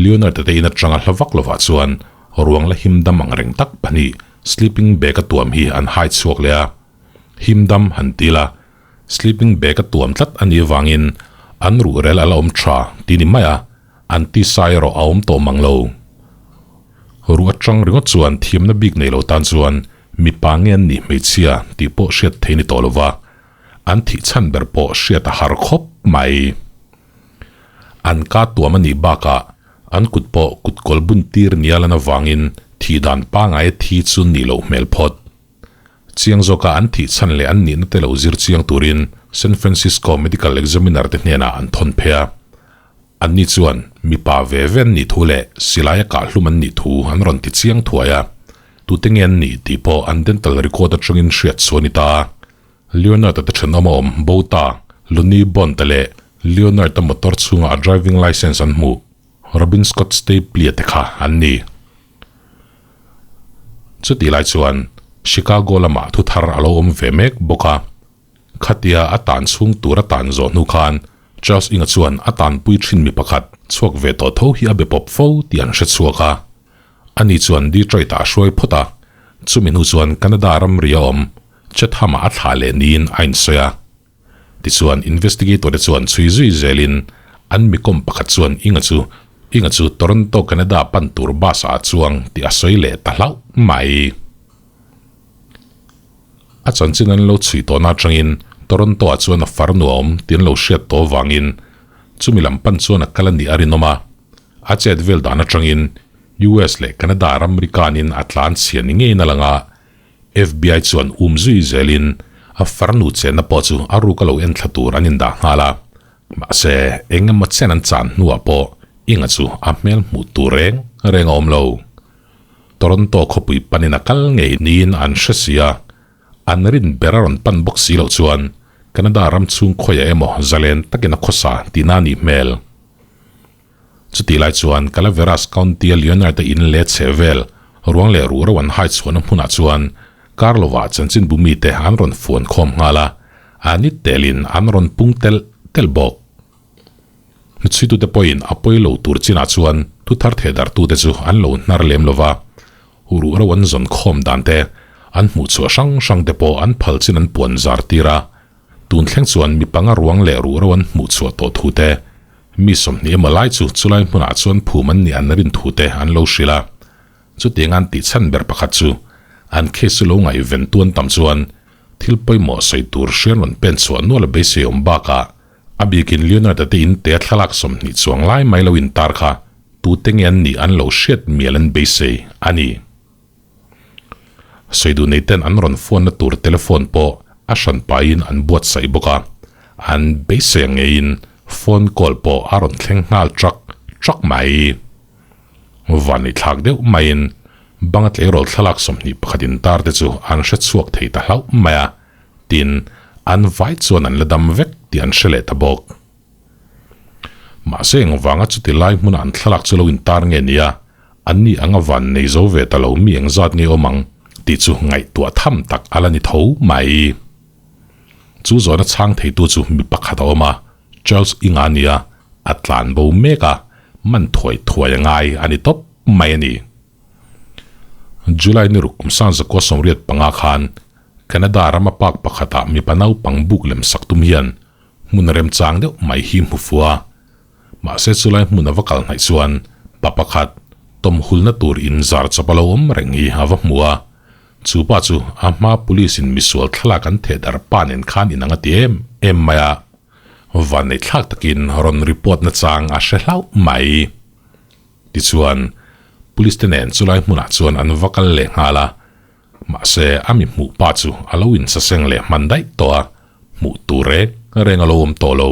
Leonard-a te in atanga hla vak lovah chuan ruang la him dam ang reng tak pahnih sleeping bag a tuam hi an hai chhuak leh a, him dam han ti la, sleeping bag a tuam tlat a nih avangin an ruhrel a la awm tha ti ni mai a. An tisa erawh a awm tawh mang lo. Ruh atang ringawt chuan thiamna bik nei lo tan chuan mipa nge an nih hmeichhia tih pawh hriat thei ni tawh lova, an thih chhan ber pawh hriat a har khawp mai. An ka tuam a nih bakah an kut pawh kut kawl bun tir nia lan avangin thih dan pangai a thi chu nih loh hmel phawt. Chiang zawka an thih chhan leh an nihna te lo zir chiang turin San Francisco Medical Examiner te hnenah an thawn phei a. Anni chuan mipa ve ve an nih thu leh silaia kahhlum an nih thu an rawn ti chiang thuai a, tute nge an nih tih pawh an dental record atangin hriat chu a ni ta. Leonard-a te thenawm a awm bo ta, Lonnie Bond-a leh Leonard-a motor chhunga a driving licence an hmuh Robin Scott Stapley-a te kha an ni. Chutih lai chuan Chicago lamah thu thar a lo awm ve mek bawk a. Khatia a tan chhung tur a tan zawh hnu khan Charles Inga chuan a tanpui thin mi pakhat chhuak ve tawh tho hi a be pawp fo tih an hre chhuak a. Ani chuan Detroit-ah a hruai phawt a, chumi hnu chuan Canada ramri a awm Chatham-ah a thlah leh niin a insawi a. Tichuan investigator te chuan chhui zui zelin an mikawm pakhat chuan Inga chu Inga chu Toronto, Canada pan tur bus-ah a chuang tih a sawi leh ta hlauh mai. A chanchin an lo chhui tawhna atangin Toronto ah chuan a far nuam tih an lo hriat tawh avangin chumi lam pan chuan a kal a nih a rinawm a. A chet vel dan atangin US leh Canada ramri kanin a tlan chhia ni ngeiin a lang a, FBI chuan um zui zelin a farnu chenna pawh chu a ruk a lo en thla tur an indah nghal a. Mahse, eng emaw chen an chan hnuah pawh Inga chu a hmel hmuh tur reng reng a awm lo. Toronto khawpui panin a kal ngei niin an hre si a, an rin ber a rawn pan bawk si loh chuan Canada ram chhung khawiah emaw zalen takin a khawsa tihna a nih hmel. Chutih lai chuan Calaveras County-a Leonard-a in leh chhe vel Ruang leh ruh ro an hai chhuahna hmunah chuan kar lovah chanchinbu mite an rawn fuan khawm nghal a, a ni telin an rawn pung telh telh bawk. Hnuchhuitute pawhin a pawi lo tur chinah chuan thu thar thehdarhtute chu an lo hnar lem lo va, ruh ro an zawn khawm dan te, an hmuhchhuah hrang hrang te pawh an phal chin an puan zar tir a. Tun thleng chuan mi panga ruang leh ruh ro an hmuhchhuah tawh thu te, mi 20 emaw lai chu chulai hmunah chuan phum an nih an rin thu te an lo hrilh a. Chutiang an tih chhan ber pakhat chu an case chu lo ngaihven tuan tam chuan thil pawimawh sawi tur hrian rawn pen chhuah nual a beisei awm bakah A bikin Leonard-a te in te thlalak 20 chuang lai mai lo intar kha tute nge an nih an lo hriat mial an beisei a ni. Sawiduh nei ten an rawn phone na tur telephone pawh a hran pahin an buatsaih bawk a, an beisei ang ngeiin phone call pawh a rawn thleng nghal trak trak mai. Van i thlak deuh maiin banga tleirawl thlalak 21 intar te chu an hre chhuak thei ta hlauh mai a. Tin, an vai chuan an la dam vek tih an hre leh ta bawk. Mahse engvanga chuti lai hmuna an thlalak chu lo intar nge nia, an ni anga van nei zo ve ta lo mi engzat nge awm ang tih chu ngaihtuah tham tak a la ni tho mai. Chu zawhna chhang theitu chu mi pakhat a awm a, Charles Inga nia, a tlan bo mek a, man thuai thuai a ngai a ni tawp mai a ni. July ni ruk kum 1985 khan Canada rama park pakhatah mipa naupang buk lem sak tum hian hmun remchang deuh mai hi hmu fu a. Mahse chulai hmun a va kal hnaih chuan pa pakhat tawm hulna tur inzar chawp a lo awm reng hi a va hmu a. Chu pa chu a hma police in misual thlalak an theh dar pa nen khan inang a ti em em mai a. Vanneihthlak takin rawn report na chang a hre hlauh mai. Tichuan police te nen chulai hmunah chuan an va kal leh nghal a. Mahse, a mi hmuh pa chu a lo insaseng leh hman daih tawh a, hmuh tur reng reng a lo awm tawh lo.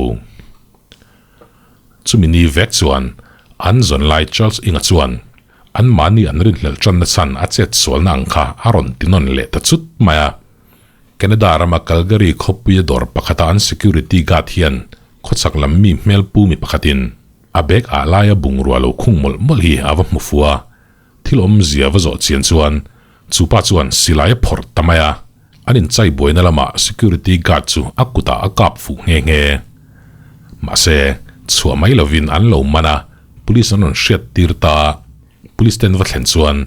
Chumi ni vek chuan an zawn lai Charles Inga chuan anmahni an rinhlelh tanna chhan a chet sualna ang kha a rawn ti nawn leh ta chut mai a. Canada rama Calgary khawpuia dawr pakhata an security guard hian khawchhak lam mi hmelpu mi pakhatin a bag ah laia bungrua lo khung mawlh mawlh hi a va hmu fu a. Thil awmzia va zawh chian chuan chu pa chuan silai a phawrh ta mai a, an inchai buaina lamah security guard chu a kutah a kap fuh nghe nghe. Mahse, chhuah mai lovin an lo man a, police an rawn hriat tir ta a, police ten va thlen chuan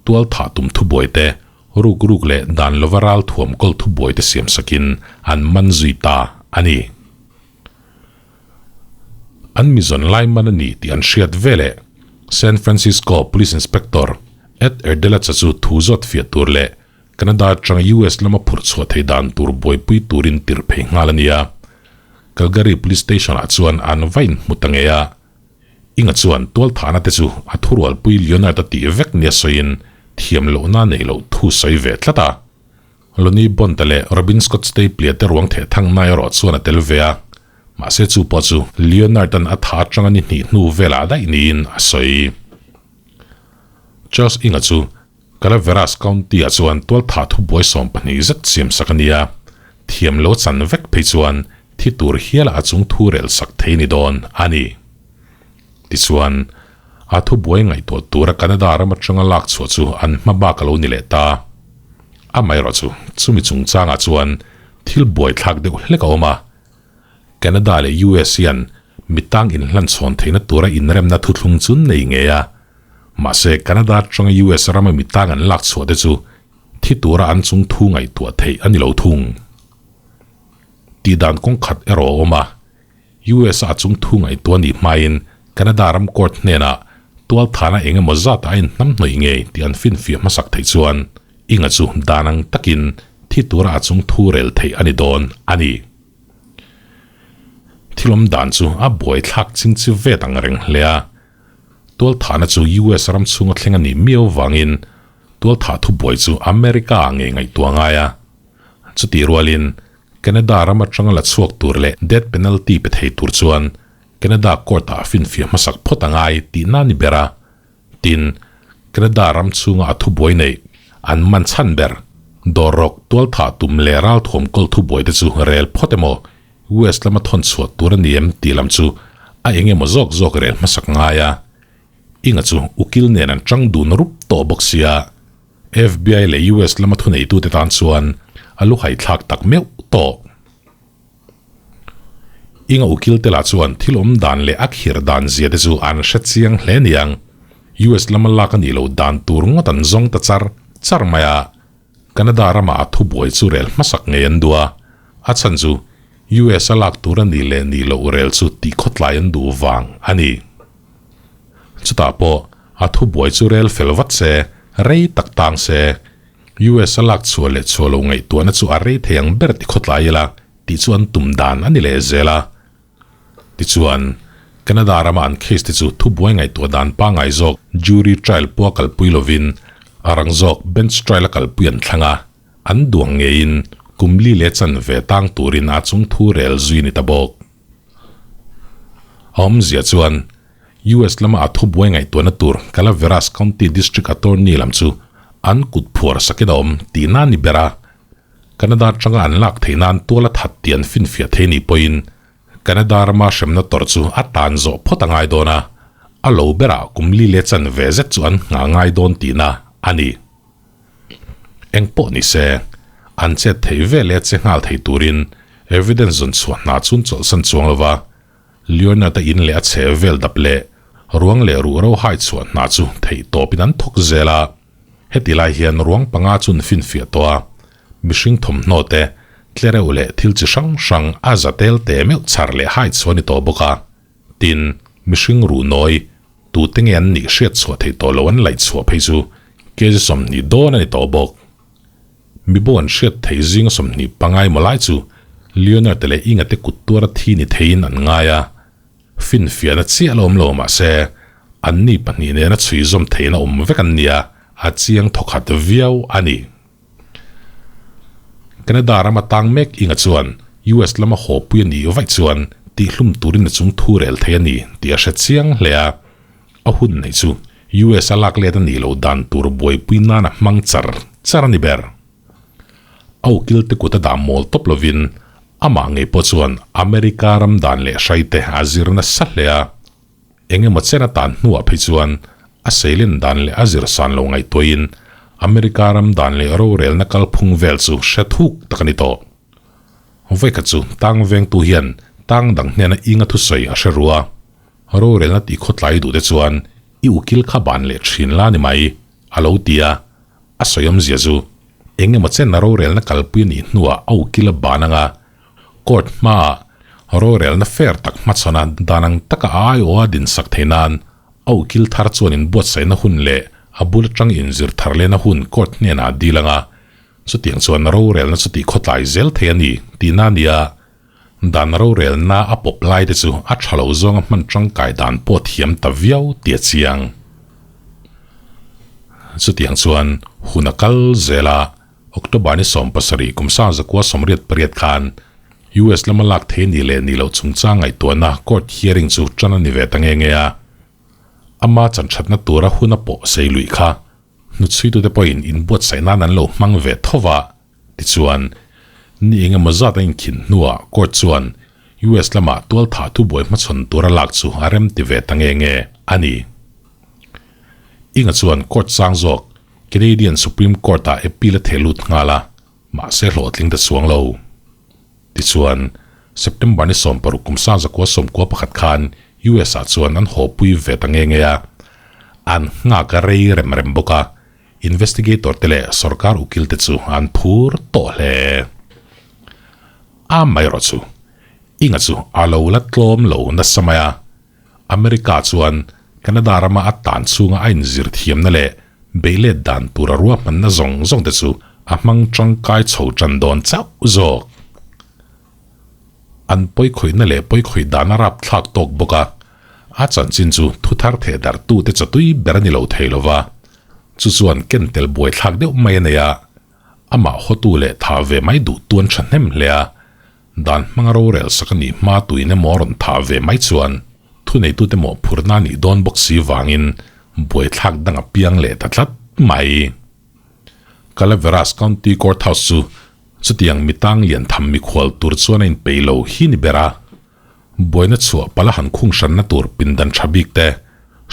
tual thah tum thubuai te, ruk ruk leh dan lova ral thuam kawl thubuai te siam sakin an man zui ta a ni. An mizawn lai man a ni tih an hriat veleh San Francisco Police Inspector Ed Erdelacha chu thu zawt fiah tur leh Canada atanga US lama phurh chhuah thei dan tur buaipui turin tirh phei nghal a ni a. Calgary Police Station-ah chuan an va inhmu ta ngei a. Inga chuan tualthahna te chu a thurualpui Leonard-a tih vek nia sawiin thiam lohna neih loh thu sawi ve tlat a. Lonnie Bond-a leh Robin Scott Stapley-a te ruang theh thang na erawh chuan a tel ve a, mahse chu pawh chu Leonard-a'n a tha atanga ni hnih hnu velah daih niin a sawi. Charles Inga chu Calaveras County-ah chuan tualthah thubuai 12 zet siam sak a ni a, thiam lo chan vek phei chuan thi tur hiala a chung thu rel sak thei ni dawn a ni. Tichuan, a thubuai ngaihtuah tura Canada ram atanga lak chhuah chu an hma bak a lo ni leh ta. Amaherawhchu, chumi chungchangah chuan thil buaithlak deuh hlek a awm a. Canada leh US hian mitang inhlanchhawn theihna tura inremna thuthlung chu nei ngei a. Mahse, Canada atanga US rama mitang an lak chhuah te chu thi tura an chung thu ngaihtuah theih a ni lo thung. Tihdan kawng khat erawh a awm a. US a chung thu ngaihtuah nih hmain Canada ram court hnenah tualthana eng emaw zat a inhnam hnawih ngei tih an finfiah hmasak theih chuan Inga chu dan ang takin thi tura a chung thu rel theih a ni dawn a ni. Thil awm dan chu a buaithlak ching chi vet ang reng hle a, tualthana chu US ram chhunga thleng a nih miau vangin tualthah thubuai chu America ah ngei ngaihtuah ngai a. Chutih rualin Canada ram atanga la chhuak tur leh death penalty pe thei tur chuan Canada court-ah finfiah hmasak phawt a ngai tihna ni ber a. Tin, Canada ram chhunga a thubuai neih an man chhan ber, dawrrawk, tualthah tum leh ralthuam kawl thubuai te chu rel phawt emaw US lama thawn chhuah tur a ni em tih lam chu a eng emaw zawk zawk rel hmasak ngai a. Inga chu ukil nen an tang dun rup tawh bawk sia. FBI leh US lama thuneitute tan chuan a lu haithlak tak meuh tawh. Inga ukil te lah chuan thil awm dan leh a khir dan zia te chu an hre chiang hle niang. US lama lak a nih loh dan tur ngawt an zawng ta char char mai a. Canada ramah a thubuai chu rel hmasak ngei an duh a, a chhan chu US a lak tur a nih leh nih loh rel chu tih khawtlai an duh vang a ni. Chutah pawh a thubuai chu rel fel vat se, rei tak tang se, US a lak chhuah leh chhuah lo ngaihtuahna chu a rei thei ang ber ti khawtlai ila tih chu an tum dan a ni leh zel a. Tichuan, Canada rama an case te chu thubuai ngaihtuah dan pangngai zawk jury trial pawha kalpui lovin a rang zawk bench trial a kalpui an thlang a, an duang ngeiin kum li leh chanve tang turin a chung thu rel zui ni ta bawk. A awmzia chuan US lama a thubuai ngaihtuahna tur Calaveras County District Attorney lam chu an kut phuar sakin a awm tihna a ni ber a. Canada atanga an lak theih nan tual a that tih an finfiah thei nih pawhin Canada rama hremna tawrh chu a tan zawh phawt a ngai dawn a, a lo berah kum li leh chanve zet chu an nghah ngai dawn tihna a ni. Eng pawh ni se, an chet theih ve leh che nghal thei turin evidence zawn chhuah hna chun chawlhsan chuang lova Leonard-a in leh a chhe vel dap leh ruang leh ruh ro hai chhuah hna chu theih tawpin an thawk zel a. Heti lai hian ruang panga chun finfiah tawh a, mihring thawmhnaw te, tlereuh leh thil chi hrang hrang a za tel te meuh chhar leh hai chhuah a ni tawh bawk a. Tin, mihring ruh nawi, tute nge an nih hriat chhuah theih tawh lo an laih chhuah phei chu kg 20 dawn a ni tawh bawk. Mibo an hriat theih zinga 25 emaw lai chu Leonard leh Inga te kut tuara thi ni theiin an ngai a, finfiahna chiah la awm lo mahse anni pahnih nena chhui zawm theihna awm vek an nia, a chiang thawkhat viau a ni. Canada rama tang mek Inga chuan US lama haw pui a nih vaih chuan tihhlum turin a chung thu rel thei a ni tih a hre chiang hle a, a hun neih chu US a lak let a nih loh dan tur buaipui nan a hmang char char a ni ber. A ukil te kut a dah mawl tawp lovin amah ngei pawh chuan America ram dan leh hrai te a zir nasa hle a, eng emaw chen a tan hnuah phei chuan a seilen dan leh a zir san lo ngaihtuahin America ram dan leh rorelna kalphung vel chu hre thuk tak a ni tawh. Vawikhat chu tang vengtu hian tang dang hnena inga thusawi a hre ru a, Rorelna tih khawtlai duh te chuan i ukil kha ban leh thin la ni mai, a lo ti a. A sawi awmzia chu eng emaw chen a rorelna kalpui a nih hnuah a ukil a ban anga court hmaah rorelna fair tak hmachhawn a dan ang taka a aiawha dinsak thei nan a ukil thar chuan inbuatsaihna hun leh a bul atang inzir thar lehna hun court hnenah a dil anga chutiang chuan rorelna chu tih khawtlai zel thei a ni tihna a ni a. Dan rorelna a pawp lai te chu a tha lo zawnga hman tangkai dan pawh thiam ta viau tih a chiang. Chutiang chuan hun a kal zel a, October ni 70 kum 1988 khan US lama lak thei ni leh ni loh chungchang ngaihtuahna court hearing chu tan a ni ve ta nge nge a. Ama chanthatna tura hun a pawh sei luih kha hnuchhuitute pawhin inbuatsaih nan an lo hmang ve tho va. Tichuan, ni eng emaw zat a inkhin hnuah court chuan US lamah tualthah thubuai hmachhawn tura lak chu a rem ti ve ta nge nge a ni. Inga chuan court sang zawk Canadian Supreme Court-ah appeal a theh lut nghal a, mahse hlawhtling ta chuang lo. Tichuan, September ni 60 kum 1991 khan US-ah chuan an hawpui ve ta nge nge a, an nghak a rei rem rem bawk a, Investigator te leh sorkar ukil te chu an phur tawh hle. A mai erawh chu Inga chu a lo la tlawm lo nasa mai a. America chuan Canada rama a tan chhunga a inzir thiamna leh beihlet dan tura ruahmanna zawng zawng te chu a hmang tangkai chho tan dawn chauh zawk. An pawikhawihna leh pawikhawih dan a rapthlak tawk bawk a, a chanchin chu thuthar theh darhtute chawtui ber a ni lo thei lo va, chu chuan ken tel buaithlak deuh mai a nei a, amah hawtu leh thah ve mai duh tuan thahnem hle a, dan hmanga rorel sak a nih hma tuin emaw a rawn thah ve mai chuan thuneitute mawhphurhna a nih dawn bawk si vangin buaithlak dang a piang leh ta tlat mai. Calaveras County Courthouse chu chutiang mi tang lian tham mikhual tur chuan a inpeih lo hi ni ber a. Buaina chhuah pala han khung hranna tur pindan tha bik te,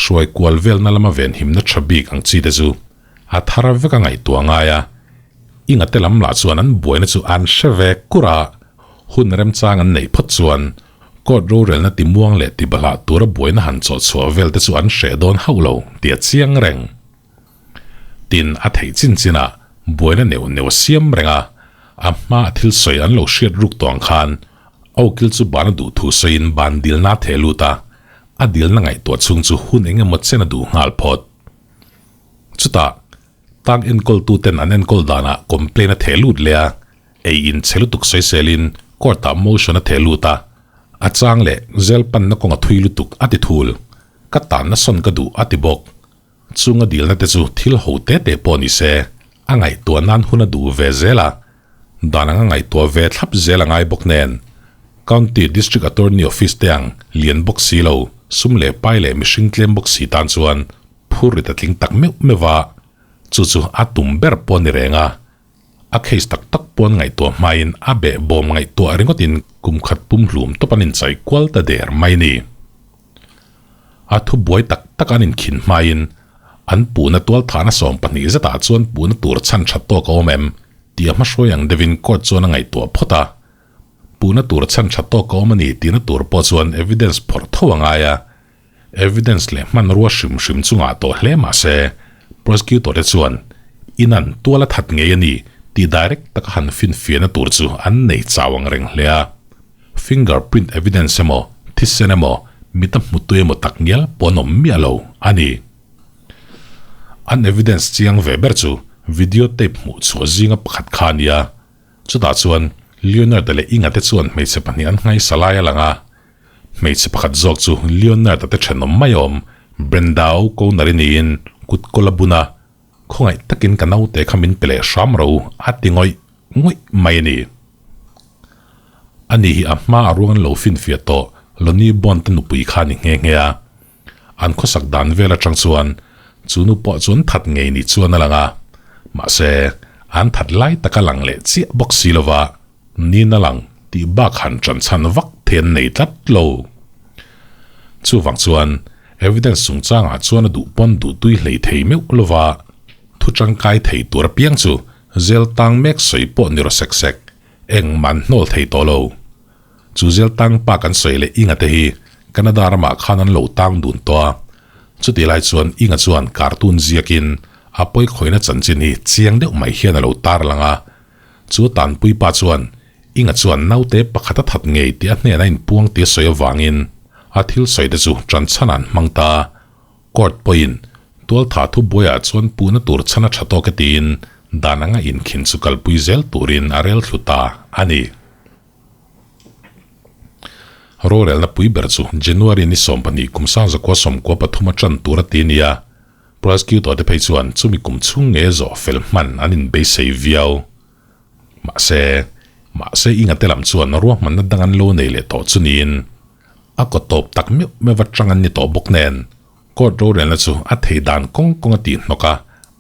Hruai kual velna lama venhimna tha bik ang chi te chu a thar vek a ngaihtuah ngai a, Inga te lam lah chuan an buaina chu an hre ve kur a, hun remchang an neih phawt chuan court rorelna ti muang leh ti bahlah tura buaina han chawh chhuah vel te chu an hreh dawn hauh lo tih a chiang reng. Tin, a theih chin chinah buaina neuh neuh a siam reng a, a hma a thil sawi an lo hriat ruk tawh ang khan Okil chu ban a duh thu sawiin ban dilna a theh lut a, a dilna ngaihtuah chhung chu hun eng emaw chen a duh nghal phawt. Chutah, tang enkawltuten an enkawl danah complaint a theh lut leh a, ei in chhe lutuk sawiselin court-ah motion a theh lut a, a chang leh zel panna kawng a thui lutuk a ti thul. Ka tanna sawn ka duh a ti bawk. Chung a dilna te chu thil ho te te pawh ni se, a ngaihtuah nan hun a duh ve zel a, dan anga ngaihtuah ve thlap zel a ngai bawk nen. County District Attorney Office te ang lian bawk si lo, sum leh pai leh mihring tlem bawk si tan chuan phur rit a tling tak meuh meuh a, chu chu a tum ber pawh a ni reng a. A case tak tak pawn ngaihtuah hmain a behbawm ngaihtuah ringawtin kum khat pumhlum tawp an inchai kual ta der mai ni. A thu buai tak tak an inkhin hmain an puhna tualthahna 12 zetah chuan puhna tur chhan tha tawk a awm em tih a hmahruai ang deuhin court chuan a ngaihtuah phawt a. Puhna tur chhan tha tawk a awm a ni tihna tur pawh chuan evidence phawrh tho a ngai a. Evidence leh hmanrua hrim hrim chungah tawh hle mah se prosecutor te chuan inan tual a that ngei a ni tih direct taka han finfiahna tur chu an nei chau ang reng hle a. Finger print evidence emaw, thisen emaw, mit a hmutu emaw tak ngial pawh an awm miah lo a ni. An evidence chiang ve ber chu video tape hmuh chhuah zinga pakhat kha a ni a. Chutah chuan Leonard-a leh Inga te chuan hmeichhe pahnih an nghaisa lai a lang a. Hmeichhe pakhat zawk chu Leonard-a te thenawm mai awm Brenda O'Connor-i niin kut kawl a bun a, Khawngaih takin ka naute kha min pe leh hram ro a ti ngawih ngawih mai a ni. Ani hi a hma a ruang an lo finfiah tawh Lonnie Bond te nupui kha a ni nghe nghe a. An khawsak dan vel atang chuan chu nu pawh chu an that ngei ni chuan a lang a. Mahse, an that lai taka lang leh chiah bawk si lova nin a lang tih bak han ṭan chhan vak thei an nei tlat lo. Chuvang chuan evidence chungchangah chuan a duh pawn duh tui hlei thei meuh lova thu tangkai thei tur apiang chu zel tang mek sawi pawh ni rawh sek sek engmah an hnawl thei tawh lo. Chu zel tang pa kan sawi leh Inga te hi Canada ramah khan an lo tang dun tawh a, chutih lai chuan Inga chuan cartoon ziakin a pawikhawihna chanchin hi chiang deuh mai hian a lo tarlang a, Chu tanpui pa chuan Inga chuan naute pakhat a that ngei tih a hnenah a inpuang tih a sawi avangin a thil sawi te chu ṭan chhan an hmang ta. Court pawhin tualtha thubuaiah chuan puhna tur chhan a ṭha tawk e tiin dan anga inkhin chu kalpui zel turin a rel thlu ta a ni. Rorelna pui ber chu January ni 12 kum 1993 a ṭan tur a ti a ni a. Prosecutor te phei chuan chumi kum chhung nge zawh fel hman an inbeisei viau. Mahse, mahse Inga te lam chuan ruahmanna dang an lo nei leh tawh chu niin a kaw tawp tak meuh meuh atang an ni tawh bawk nen court rorelna chu a thei dan kawng kawng a tih hnawk a,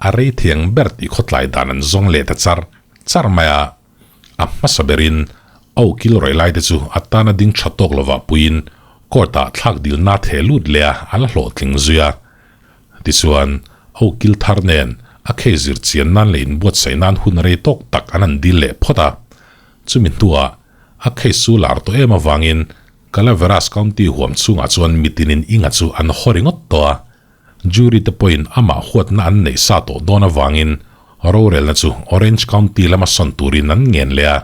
a rei thiang ber tih khawtlai dan an zawng leh ta char char mai a. A hmasa berin a ukil rawih lai te chu a tana ding tha tawk lovah puiin court ah thlak dilna theh lut leh a a la hlawhtling zui a. Tichuan, a ukil thar nen a case zir chian nan leh inbuatsaih nan hun rei tawk tak an han dil leh phawt a. Chumi hnuah a case chu lar tawh em avangin Calaveras County huam chhungah chuan mitinin Inga chu an haw ringawt tawh a. Jury te pawhin amah huatna an neih sa tawh dawn avangin rorelna chu Orange County lama sawn turin an ngen leh a.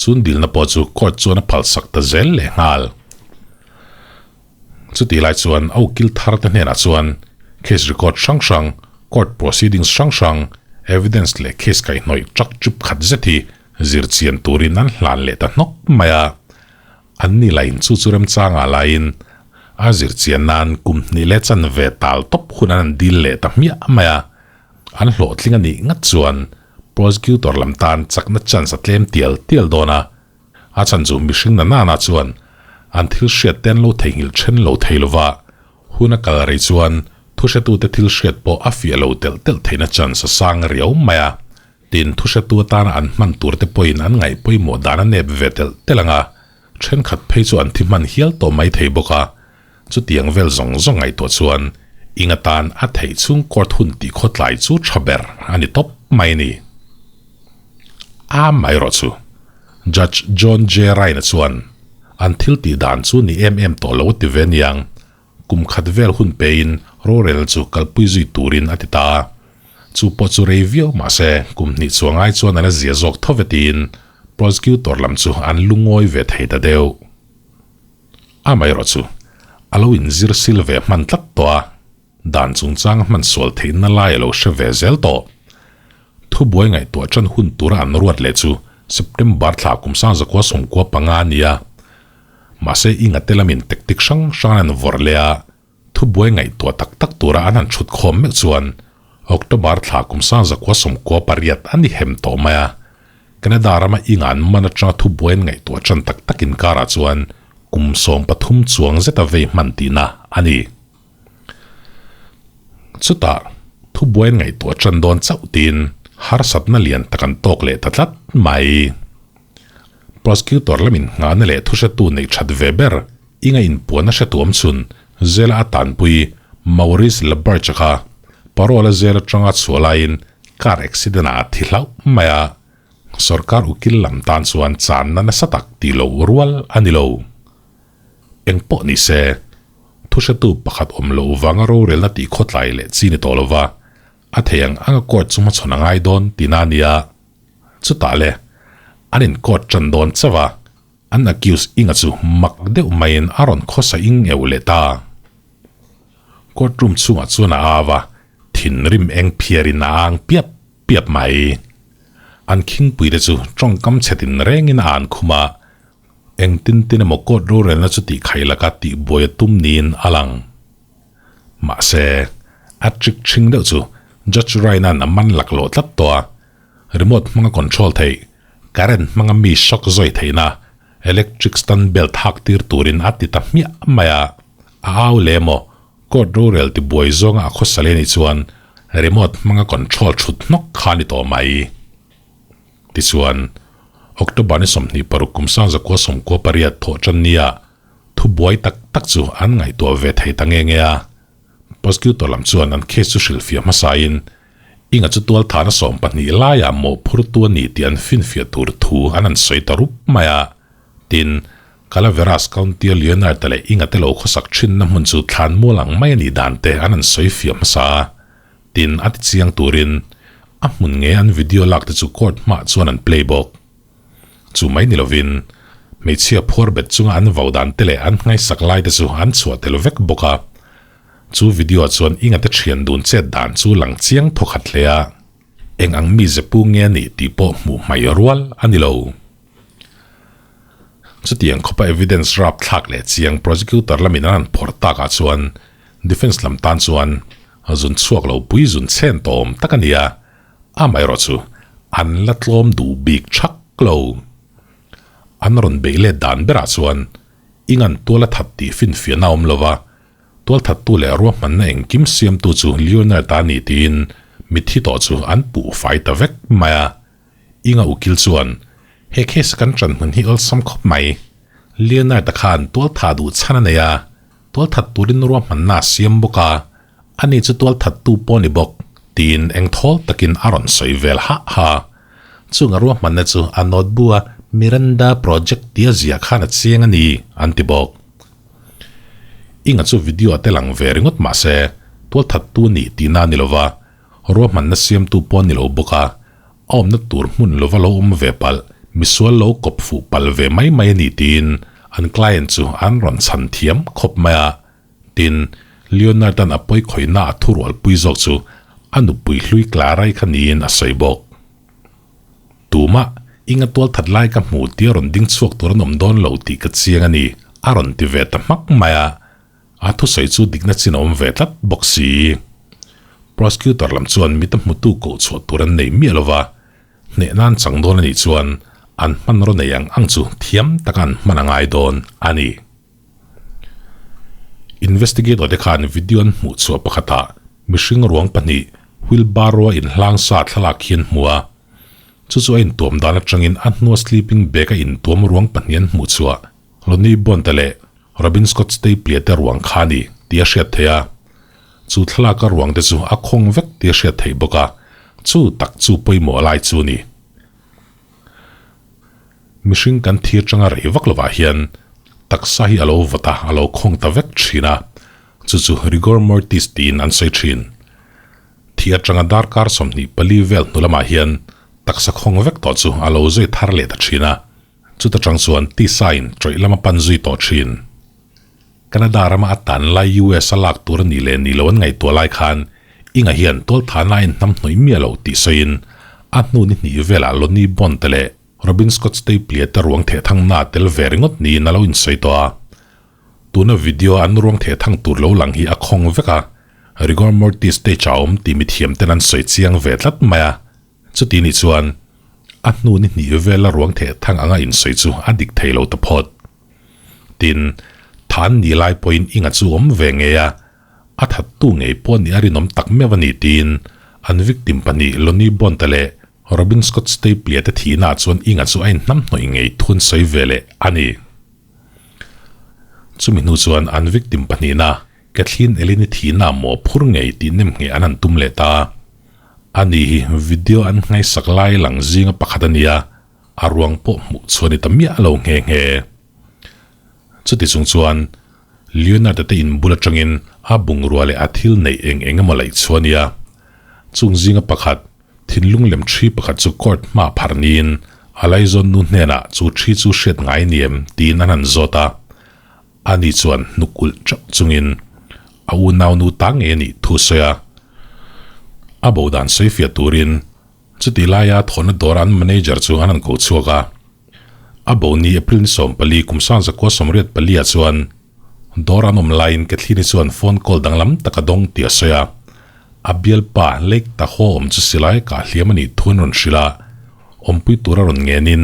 Chun dilna pawh chu court chuan a phalsak ta zel leh nghal. Chutih lai chuan a ukil thar te hnenah chuan case record hrang hrang, court proceedings hrang hrang, evidence leh case kaihhnawih truck trip khat zet hi zir chian turin an hlan leh ta hnawk mai a. An ni lain chu chu remchangah laiin a zir chian nan kum hnih leh chanve tal tawp hun an han dil leh ta hmiah mai a. An hlawhtling a nih ngat chuan prosecutor lam tan chakna chance a tlem tial tial dawn a. A chhan chu mihring na nana chuan an thil hriat te an lo theihnghilh then lo thei lova, hun a kal rei chuan thuhretute thil hriat pawh a fiah lo telh telh theihna chance a sang riau mai a. Tin, thuhretu atana an hman tur te pawhin an ngaih pawimawh dan a nep ve telh telh ang a, thenkhat phei chu an thi hman hial tawh mai thei bawk a. Chutiang vel zawng zawng ngaihtuah chuan Inga tan a theih chhung court hun tih khawtlai chu tha ber a ni tawp mai a ni. Amaherawh chu Judge John J. Ryan-a chuan an thil tih dan chu ni em em tawh lo a ti ve aniang, kum khat vel hun pein rorel chu kalpui zui turin a ti ta a. Chu pawh chu rei viau mah se kum hnih chuang ai chuan a la zia zawk tho ve tiin prosecutor lam chu an lungawi ve thei ta deuh. Amaherawh chu a lo inzir sil ve hman tlat tawh a, dan chungchang a hman sual theihna lai a lo hre ve zel tawh. Thubuai ngaihtuah tan hun tura an ruat leh chu September thla kum sangzakua sawmkua panga a ni a. Mahse Inga te lamin tactic hrang hrang an vawrh leh a, thubuai ngaihtuah tak tak tura an han chhut khawm meuh chuan October thla kum sangzakua sawmkua pariat a ni hem tawh mai a. Canada rama Inga an man atanga thubuai an ngaihtuah tan tak tak inkarah chuan kum 13 chuang zeta vei hman tihna a ni. Chutah, thubuai an ngaihtuah tan dawn chauh tiin harsatna lian tak an tawk leh ta tlat mai. Prosecutor lamin nghahna leh thuhretu neih that ve ber inga inpuan a hretuam chhun zela a tanpui Maurice Laberge kha parole a zel atanga chhuah laiin car accident ah a thi hlauh mai a, sorkar ukil lam tan chuan channa nasa tak tih loh rual a ni lo. Eng pawh ni se, thuhretu pakhat awm loh vanga rorelna tih khawtlai leh chi ni tawh lova, a thei ang anga court chu hmachhawn a ngai dawn tihna a nia. Chutah le, an in court tan dawn chauh a, an accuse inga chu mak deuh maiin a rawn khawsa ing eu leh ta. Court room chhungah chuan a au a, thinrim eng phiarin a ang piap piap mai. An khingpui te chu tawngkam chhe tin rengin a an khum a, Engtin tin emaw court rorelna chu tih khaih laka tih buai a tum niin a lang. Mahse, a trick thing deuh chu Judge Ryan-a'n a man laklawh tlat tawh a, remote hmanga control theih, current hmanga mi shock zawi theihna electric stun belt hak tir turin a ti ta hmiah mai a. A au leh emaw court rorel ti buai zawnga a khawsa leh anih chuan remote hmanga control thut hnawk kha a ni tawh mai. Tichuan, October ni 26 kum 1998 thawh tan nia thubuai tak tak chu an ngaihtuah ve thei ta nge nge a. Prosecutor lam chuan an case chu hrilhfiah hmasain, Inga chu tualthahna 12 laiah mawhphurtu a ni tih an finfiah tur thu an han sawi ta rup mai a. Tin, Calaveras County-a Leonard-a leh Inga te lo khawsak thinna hmun chu thlanmual ang mai a nih dan te an han sawifiah hmasa a. Tin, a ti chiang turin a hmun nge an video lak te chu court hmaah chuan an play bawk. Chu mai ni lovin, hmeichhia phuar bet chunga an vau dan te leh an nghaisak lai te chu an chhuah tel vek bawk a. Chu video ah chuan Inga te thian dun chet dan chu lang chiang thawkhat hle a, eng ang mi zepu nge a nih tih pawh hmuh hmaih rual a ni lo. Chutiang khawpa evidence rap thlak leh chiang prosecutor lamin an han phawrh takah chuan defence lam tan chuan zun chhuak lo pui zun chhen tawm tak a ni a, amaherawh chu an la tlawm duh bik thak lo. An rawn beih let dan berah chuan Ingan tual a that tih finfiahna a awm lo va, tualthattu leh ruahmanna engkim siamtu chu Leonard a ni tiin mitthi tawh chu an puh fai ta vek mai a. Inga ukil chuan, He case a kan ṭan hmun hi awlsam khawp mai. Leonard-a khan tualtha duh chhan a nei a, tualthat turin ruahmanna a siam bawk a, ani chu tualthattu pawh a ni bawk, tiin engthawl takin a rawn sawi vel hah ha. Chunga ruahmanna chu a notebook-a Miranda Project tia ziah khan a chiang a ni, an ti bawk. Inga chu video-a te lang ve ringawt mah se, tualthattu a nih tihna a ni lo va, Ruahmanna siamtu pawh a ni lo bawk a, a awmna tur hmun lova lo awm ve palh, misual lo kawp fuh palh ve mai mai a ni tiin an client chu an rawn chhan thiam khawp mai a. Tin, Leonard-a'n a pawi khawihna a thurualpui zawk chu a nupui hlui Clara-i kha niin a sawi bawk. Tumah, Inga tualthat lai ka hmu tia rawn ding chhuak tur an awm dawn lo tih ka chiang a ni, a rawn ti ve ta hmak mai a. A thusawi chu dikna chin a awm ve tlat bawk si. Prosecutor lam chuan mita hmutu koh chhuah tur an nei miah lova, hneh nan chang dawn a nih chuan an hmanraw nei ang ang chu thiam taka an hman a ngai dawn a ni. Investigator te khan video an hmuh chhuah pakhatah mihring ruang pahnih wheelbarrow a inhlang sa thlalak hi an hmu a. Chu chu a intuam dan atangin a hnua sleeping bag a intuam ruang pahnih an hmuh chhuah Lonnie Bond-a leh Robin Scott Stapley-a te ruang kha a ni tih a hriat theih a. Chu thlalaka ruang te chu a khawng vek tih a hriat theih bawk a, chu tak chu pawimawh lai chu a ni. Mihring kan thir tanga rei vak lovah hian taksa hi a lo vawt a, a lo khawng ta vek thin a, chu chu rigor mortis tiin an sawi thin. Thi atanga darkar 24 vel hnu lamah hian taksa khawng vek tawh chu a lo zui thar leh ta thin a, chuta tang chuan tisain tawih lam a pan zui tawh thin. Canada rama a tan lai US a lak tur a nih leh nih loh an ngaihtuah lai khan Inga hian tualthahna a inhnam hnawih miah lo tih sawiin a hnu ni hnih velah Lonnie Bond te leh Robin Scott Stapley-a te ruang thehthangna a tel ve ringawt niin a lo insawi tawh a. Tuna video an ruang thehthang tur lo lang hi a khawng vek a, rigor mortis stage ah a awm tih mithiam ten an sawi chiang ve tlat mai a. Chuti nih chuan a hnu ni hnih vela ruang thehthang anga insawi chu a dik thei lo ta phawt. Tin, than ni lai pawhin inga chu awm ve ngei a, a thattu ngei pawh nih a rinawm tak meuh a ni tiin an victim pahnih Lonnie Bond-a leh Robin Scott Stapley-a te thihnaah chuan inga chu a inhnamhnawih ngei thun sawi ve leh a ni. Chumi hnu chuan an victim pahnihna Kathleen Elin-i thihna maw phur ngei tih nem ngheh an han tum leh ta. Ani hi video an nghaisak lai lang zinga pakhat a ni a, a ruang pawh hmuh chhuah ni ta miah lo nghe nghe. Chuti chung chuan Leonard-a te in bul atangin a bungrua leh a thil neih eng eng emaw laih chhuah a ni a. Chung zinga pakhat, thinlung lem thi pakhat chu court hma phar niin a laizawn nu hnenah chu thi chu hriat ngai ni em tiin an han zawt a. Ani chuan hnuk ulh teuh chungin a unau nu ta ngei a nih thu sawi a. A bo dan sawi fiah turin Chutih laia thawhna dawra an manager chu an han ko chhuak a. A bo ni April ni 14 kum 1984 ah chuan dawr an awm laiin Kathleen-i chuan phone call danglam tak a dawng tih a sawi a. A bialpa Lake Tahoe awm chu silai kah hliam a nih thu an rawn hrilh a, awmpui tura rawn ngenin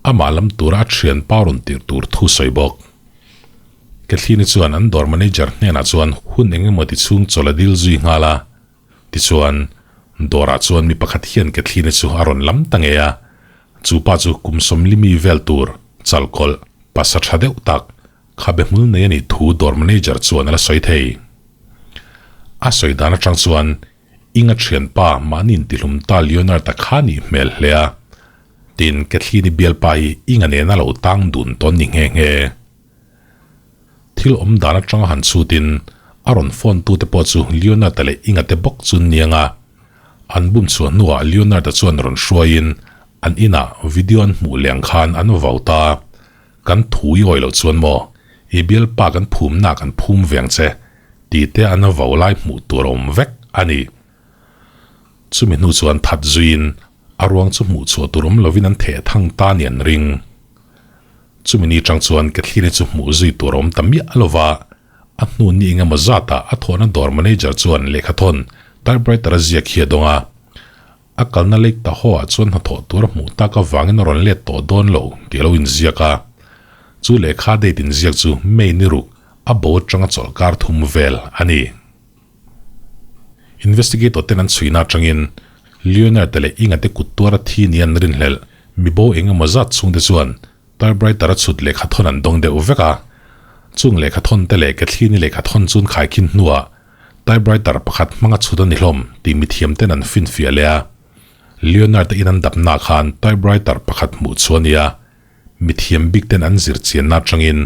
amah lam tura a thianpa rawn tirh tur thu sawi bawk. Kathleen-i chuan an dawr manager hnenah chuan hun eng emaw ti chhung chawlh a dil zui nghal a. Tichuan, dawrah chuan mi pakhat hian Kathleen-i chu a rawn lam ta ngei a. Chu pa chu kum sawmlimi vel tur, chalkawlh, pasa tha deuh tak, khabe hmul nei a nih thu dawr manager chuan a la sawi thei. A sawi dan atang chuan Inga thianpa mahni intihlum ta Leonard-a kha nih hmel hle a. Tin, Kathleen-i bialpa hi Inga nena lo tang dun tawn ni nghe nghe. Thil awm dan atanga han chhutin a rawn phone tute pawh chu Leonard-a leh Inga te bawk chu an niang a. An bum chhuah hnuah Leonard-a chuan rawn hruaiin an inah video an hmuh leh ang khan an vau ta. Kan thu i awi loh chuan maw, i bialpa kan phumna kan phum ve ang che tih te an vau lai hmuh tur a awm vek a ni. Chumi hnu chuan that zuiin a ruang chu hmuh chhuah tur awm lovin an theh thang ta ni an ring. Chumi ni tang chuan Kathleen-i chu hmuh zui tur a awm ta miah lo va, a hnu ni eng emaw zatah a thawhna dawr manager chuan lehkhathawn typewriter a ziak hi a dawng a. A kalna Lake Tahoe-ah chuan hnathawh tur a hmuh tak avangin a rawn let tawh dawn lo tih a lo inziak a. Chu lehkha date inziak chu May ni ruk a bo atanga chawlhkar thum vel a ni. Investigator ten an chhuina atangin Leonard-a leh Inga te kut tuara thi ni an rinhlelh mibo eng emaw zat chhungte chuan typewriter a chhut lehkhathawn an dawng deuh vek a. Chung lehkhathawn te leh Kathleen-i lehkhathawn chu an khaikhin hnuah typewriter pakhat hmanga chhut a ni hlawm tih mithiam ten an finfiah leh a. Leonard-a in an dapna khan typewriter pakhat hmuh chu a ni a. Mithiam bik ten an zir chianna atangin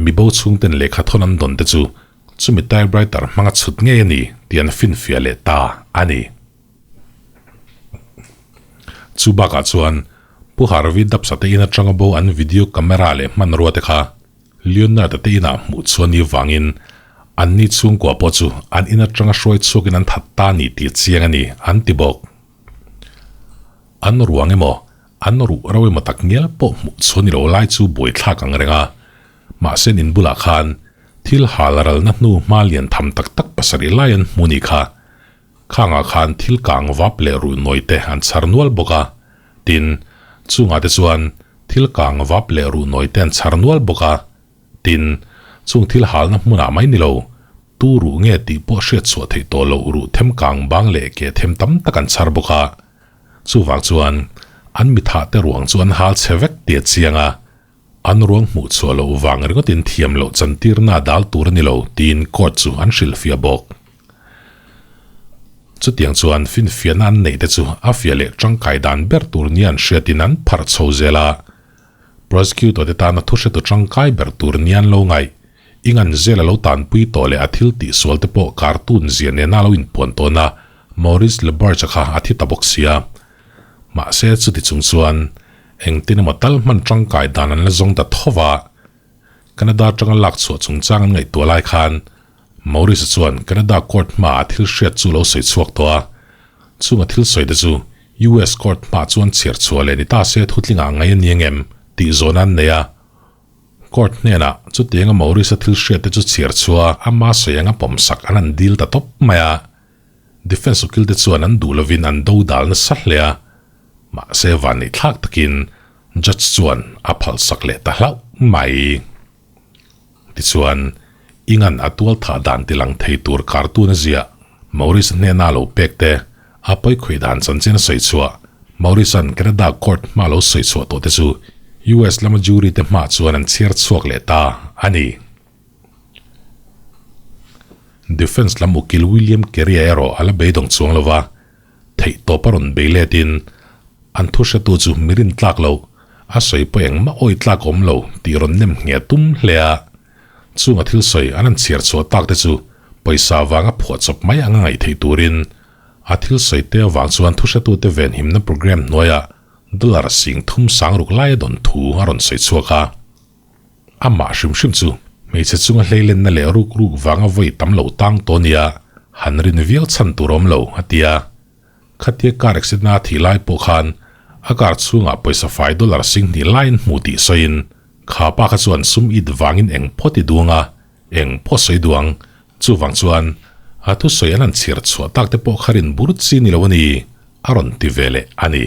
mibo chhungten lehkhathawn an dawn te chu Chumi typewriter hmanga chhut ngei a ni tih an finfiah leh ta a ni. Chu bakah chuan Pu Harvey Dapsa te in atanga bo an video camera leh hmanrua te kha Leonard-a te inah hmuh chhuah ni vangin anni chhungkua pawh chu an in atanga hruai chhuakin an that ta ni tih chiang a ni an ti bawk. An ruang emaw an ruh ro emaw tak ngial pawh hmuh chhuah ni lo lai chu buaithlak ang reng a. Mahse in bulah khan thil hal ralna hnu hma lian tham tak tak pasarih lai an hmu ni kha. Khangah khan thil kang vap leh ruh nawi te an chhar nual bawk a. Tin, chungah te chuan thil kang vap leh ruh nawi te an chhar nual bawk a. Tin, chung thil halna hmunah mai ni lo, tu ruh nge tih pawh hriat chhuah theih tawh loh ruh them kang bang leh ke them tam tak an chhar bawk a. Chuvang chuan an mithah te ruang chu an hal chhe vek tih a chiang a. An ruang hmuh chhuah loh vang ringawtin thiam loh chantirna a dal tur a ni lo tiin court chu an hrilhfiah bawk. Chutiang chuan finfiahna an neih te chu a fiah leh tangkai dan ber tur nia an hriatin an pharh chho zel a. Prosecutor te tana thuhretu tangkai ber tur nia an lo ngaih. Ingan zel a lo tanpui tawh leh a thil tihsual te pawh cartoon zia nena a lo inpuan tawhna Maurice LaBerge kha a thi ta bawk sia. Mahse chuti chung chuan engtin emaw tal hman tangkai dan an la zawng ta tho va. Canada atanga lak chhuah chungchang an ngaihtuah lai khan Maurice chuan Canada court hmaah thil hriat chu lo sawi chhuak tawh a. Chunga thil sawi te chu US court hmaah chuan chhiar chhuah leh ni ta se thutlingah ngai a ni angem tih zawhna an nei a. Court hnenah chutianga Maurice-a thil hriat te chu chhiar chhuah a, ama sawi anga pawmsak an han dil ta tawp mai a. Defence ukil te chuan an duh lovin an do dal nasa hle a, mahse vanneih thlak takin judge chuan a phalsak leh ta hlauh mai. Tichuan, Ingan a tual thah dan ti lang thei tur cartoon a ziah Maurice-a hnena lo pek te, a pawikhawih dan chanchin a sawi chhuah Maurice-a'n Canada court hma lo sawi chhuah tawh te chu US lama jury te hma chuan an chhiar chhuak leh ta a ni. Defence lam ukil William Carey-a erawh a la beidawng chuang lo va, theih tawp a rawn bei letin an thu hretu chu mi rin tlak loh, a sawi pawh engmah awi tlak awm lo tih rawn nem ngheh tum hle a. Chunga thil sawi an han chhiar chhuah tak te chu pawisa vanga phuah chawp mai anga ngaih theih turin a thil sawi te avang chuan thu hretute venhimna programme hnuaiah dollar sing thum sang ruk laia dawn thu a rawn sawi chhuak a. Amah hrim hrim chu hmeichhe chunga hleilenna leh ruk ruk vanga vawi tam lo tang tawh nia, han rin viau chhan tur awm lo, a ti a. Khatia car accident a thih lai pawh khan a car chhungah pawisa fai dollar singhnih laiin hmu tih sawiin, Kha pa kha chuan sum it vangin eng pawh ti duang a, eng pawh sawi duang, chuvang chuan a thusawi an han chhiar chhuah tak te pawh kha rin bur chi ni lo a ni, a rawn ti ve leh a ni.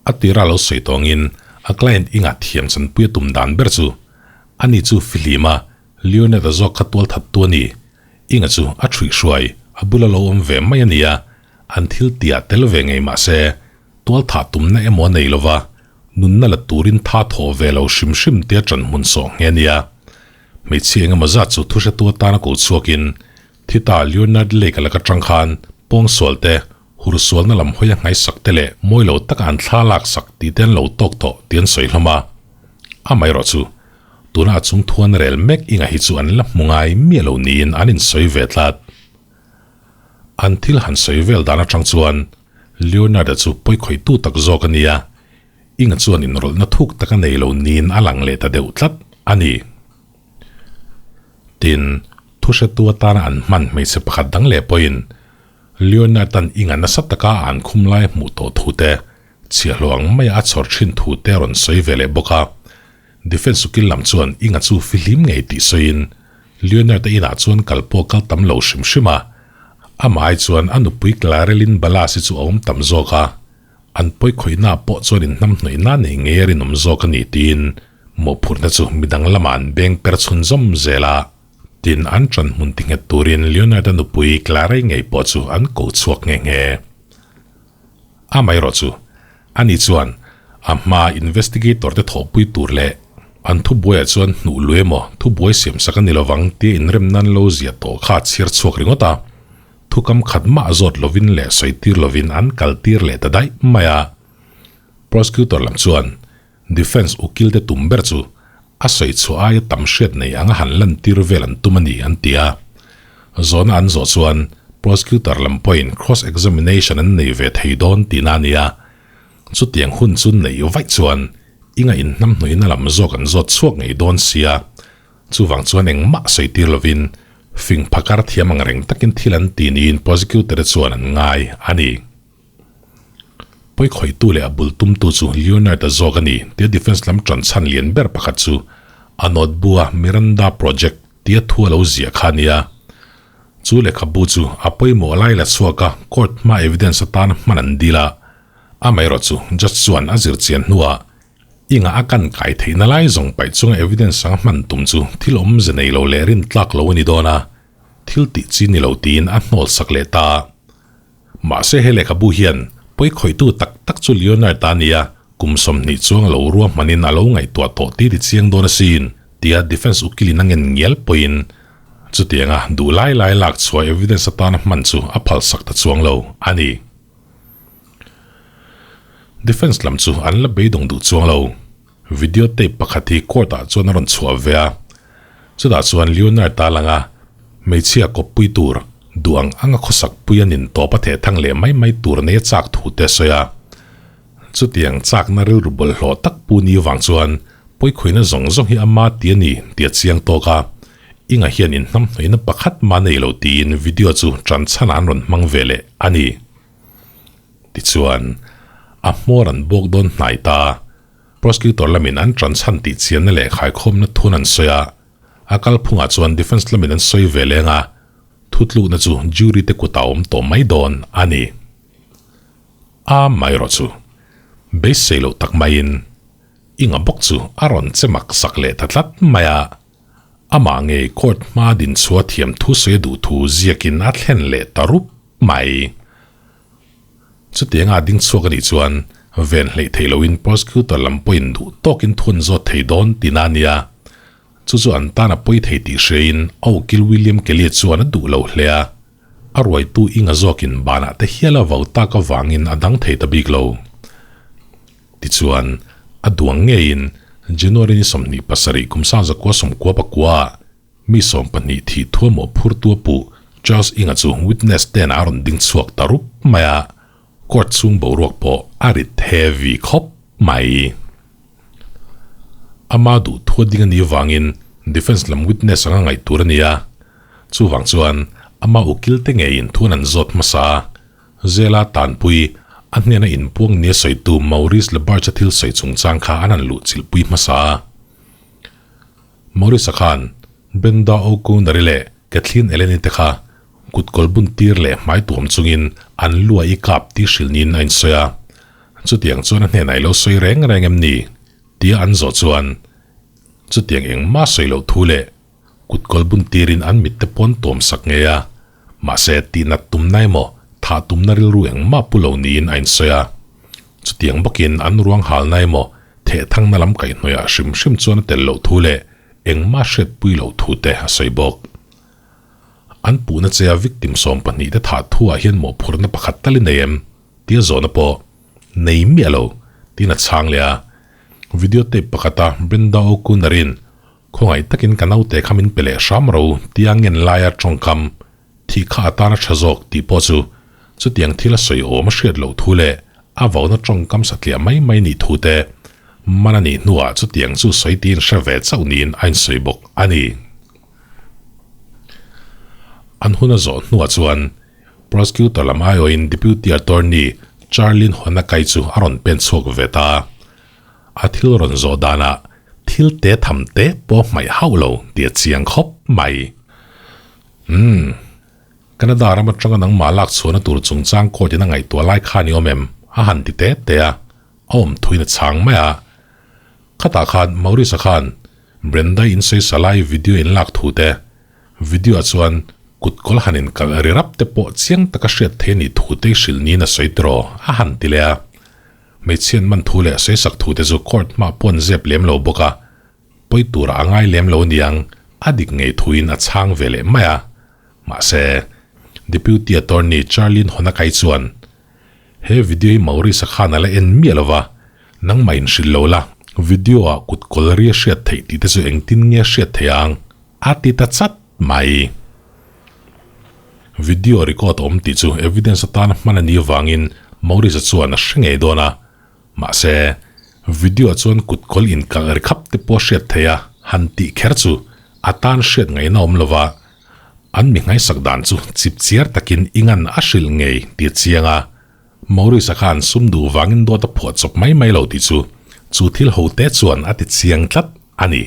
A tira lo sawi tawngin a client inga thiam chanpui a tum dan ber chu ani chu fihlima Leonard-a zawk kha tual that tu a ni. Inga chu a chhuih hruai, a bula lo awm ve mai a ni a, an thil tihah tel ve ngei mah se tual thah tumna emaw a nei lova, nunna la turin tha thawh ve lo hrim hrim tia ṭan hmun sawh nghe a ni a. Hmeichhia engemaw zat chu thuhretu atana ko chhuakin Thita Leonard Lake-a laka ṭang khan pawngsual te, hursualna lam hawi a nghaisak te leh mawi lo taka an thla laksak tih te an lo tawk tawh tih an sawi hlawm a. Amaherawh chu, tuna a chung thuan rel mek inga hi chu an la hmu ngai miah lo niin an insawi ve tlat. An thil han sawi vel dan atang chuan Leonard-a chu pawikhawihtu tak zawk a nia, inga chuan inrawlhna thuk tak a nei lo niin a lang leh ta deuh tlat a ni. Tin, thuhretu atana an hman hmeichhe pakhat dang leh pawhin Leonard-a'n inga nasa taka a an khum lai hmuh tawh thu te, chhiahhlawh ang maia a chhawr thin thu te a rawn sawi ve leh bawk a. Defence ukil lam chuan inga chu fihlim ngei tih sawiin Leonard-a inah chuan kal pawh kal tam lo hrim hrim a. Amah ai chuan a nupui Clarelin Balas-i chu a awm tam zawk a, an pawikhawihna pawh chuan inhnamhnawihna nei ngei a rinawm zawk a ni tiin mawhphurhna chu midang lamah an beng per chhunzawm zel a. Tin, an ṭan hmun ti nghet turin Leonard-a nupui Clara-i ngei pawh chu an ko chhuak nghe nghe. Amaherawh chu, ani chuan a hmaa investigator te thawhpui tur leh an thubuaiah chuan hnuh lu emaw thubuai siamsak a ni lovang tia inrem nan lo ziah tawh kha a chhiar chhuak ringawt a. Thukam khat mah zawt lovin leh sawitir lovin an kaltir leh ta daih mai a. Prosecutor lam chuan Defence ukil te tum ber chu a sawi chhuah aia tam hriat nei anga han lantir vel an tum a ni an ti a. Zawhna an zawh chuan prosecutor lam pawhin cross examination an nei ve thei dawn tihna a ni a. Chutiang hun chu neih vaih chuan inga inhnamhnawihna lam zawk an zawt chhuak ngei dawn sia. Chuvang chuan engmah sawi tir lovin fing phakar thiam ang reng takin thil an ti niin prosecutor te chuan an ngai a ni. Pawikhawihtu leh a bul tumtu chu Leonard-a zawk a ni tia defence lam ṭan chhan lian ber pakhat chu a notebook-a Miranda Project tia thu a lo ziah kha a ni a. Chu lehkhabu chu a pawimawh lai la chhuak a court hma evidence atana hman an dil a, amaherawh chu judge chuan a zir chian hnuah inga a kan kai theihna lai zawng paih chunga evidence anga hman tum chu thil awmze nei lo leh rintlak lo a ni dawn a, thil tih chi ni lo tiin a hnawl sak leh ta. Mahse he lehkhabu hian pawikhawihtu tak tak chu Leonard a nia, kum 20 chuang a lo ruahmanin a lo ngaihtuah tawh ti ti chiang dawn asin, tia defence ukilin a ngen ngial pawhin Chutianga duh lai lai lak chhuah evidence atana hman chu a phalsak ta chuang lo a ni. Defence lam chu an la beidawng duh chuang lo. Video tape pakhat hi court ah chuan a rawn chhuah ve a, chutah chuan Leonard ta langa hmeichhia kawppui tur duh ang anga khawsak pui a nin tawp a theh thang leh mai mai tur nei a chak thu te a sawi a. Chutiang chakna rilru bawlhhlawh tak pu ni vang chuan pawikhuina zawng zawng hi ama ti a ni tih a chiang tawk a, Inga hian inhnamhnawihna pakhat mah nei lo tiin video chu ṭan chhan ah an rawn hmang ve leh a ni. Tichuan, a hmawr an bawk dawn hnai ta. Prosecutor lamin an ṭan chhan tih chianna leh khaikhawmna thun an sawi a, a kalphungah chuan defence lamin an sawi ve leng a, thutlukna chu jury te kutah a awm tawh mai dawn a ni. A mai erawh chu beisei loh tak maiin Inga bawk chu a rawn che mak sak leh ta tlat mai a, amah ngei court hma din chhuah thiam thu sawi a duh thu ziakin a thlen leh ta rup mai. Chutianga a ding chhuak a nih chuan ven hleih theih loin prosecutor lam pawhin duh tawkin thu an zawt thei dawn tihna a nia. Chu chu an tan a pawi thei tih hriain a ukil William Kelly chuan a duh lo hle a, a ruaitu Inga zawkin banah te hial a vau tak avangin a dang thei ta bik lo. Tichuan, a duang ngeiin January ni 27 kum 1999 ah Mi 12 thih thuamawh phurtu a puh Charles Inga chu witness ten a rawn ding chhuak ta rup mai a, court chhung boruak pawh a rit heavy khawp mai. Ama duh thu a ding a nih avangin defence lam witness anga ngaih tur a ni a, chuvang chuan ama ukil te ngeiin thuan an zawt hmasa a, Zela tanpui a hnena inpuang nia sawitu Maurice Labarge-a thil sawi chungchang kha an han luhchilhpui hmasa a. Maurice-a khan Brenda O'Connor-i leh Kathleen Ellen-i te kha kutkawl bun tir leh hmai tuam chungin an lua i kap tih hrilh niin a insawi a. Chutiang chuan a hnenah i lo sawi reng reng em ni? tia an zawh chuan chutiang engmah sawi loh thu leh kutkawl bun tirin an mitte pawn tuam sak ngei a, mahse tihnat tumna emaw thah tumna rilru engmah pu lo niin a insawi a. Chutiang bawkin an ruang halna emaw thehthangna lam kaihhnawihah hrim hrim chuan a tel loh thu leh engmah hriatpui loh thu te a sawi bawk. An puhna che a victim 12 te thah thuah hian mawhphurhna pakhat tal i nei em? tia zawhna pawh nei miah lo tiin a chhang leh a. Video tape pakhata Brenda O'Connor-in Khawngaih takin ka naute kha min pe leh hram ro tia ngen laia tawngkam Thih kha atana tha zawk tih pawh chu chutiang thil a sawi awm a hriat loh thu leh a vauna tawngkam satliah mai mai nih thu te man a nih hnuah chutiang chu sawi tiin hre ve chauh niin a insawi bawk a ni. An hun a zawh hnuah chuan Prosecutor lam aiawhin Deputy Attorney Charlene Honakai chu a rawn pen chhuak ve ta a. A thil rawn zawh danah thil te tham te pawh hmaih hauh lo tih a chiang khawp mai. Umm. Canada ram atanga nangmah lak chhuahna tur chungchang court in a ngaihtuah lai khan i awm em? a han ti te te a, a awm thuin a chhang mai a. Khatah khan Maurice-a khan Brenda in sawi lai video in lak thu te, video ah chuan kut kawl han in kalh ri rap te pawh chiang taka hriat thei a nih thu te i hrilh niin a sawi tiraw? a han ti leh a. Hmeichhian man thu leh sawisak thu te chu court hmah pawh an zep lem lo bawk a. Pawi turah a ngai lem lo aniang, a dik ngei thuin a chhang ve leh mai a. Mahse, Deputy Attorney Charlene Honakai chuan, He video hi Maurice-a khan a la en miah lo va, nangmah in hrilh lo la, video-ah kut kawl ri a hriat theih tih te chu engtin nge a hriat theih ang? a ti ta chat mai. Video record awm tih chu evidence atana hman a nih avangin Maurice-a chuan a hre ngei dawn a. Mahse, video ah chuan kut kawl inkalh ri khap te pawh hriat theih a, han tih kher chu a tan hriat ngaihna awm lova, an mi nghaisak dan chu chip chiar takin i ngan a hrilh ngei tih a chiang a. Maurice-a khan sum duh vangin dawt a phuah chawp mai mai lo tih chu chu thil ho te chuan a ti chiang tlat a ni.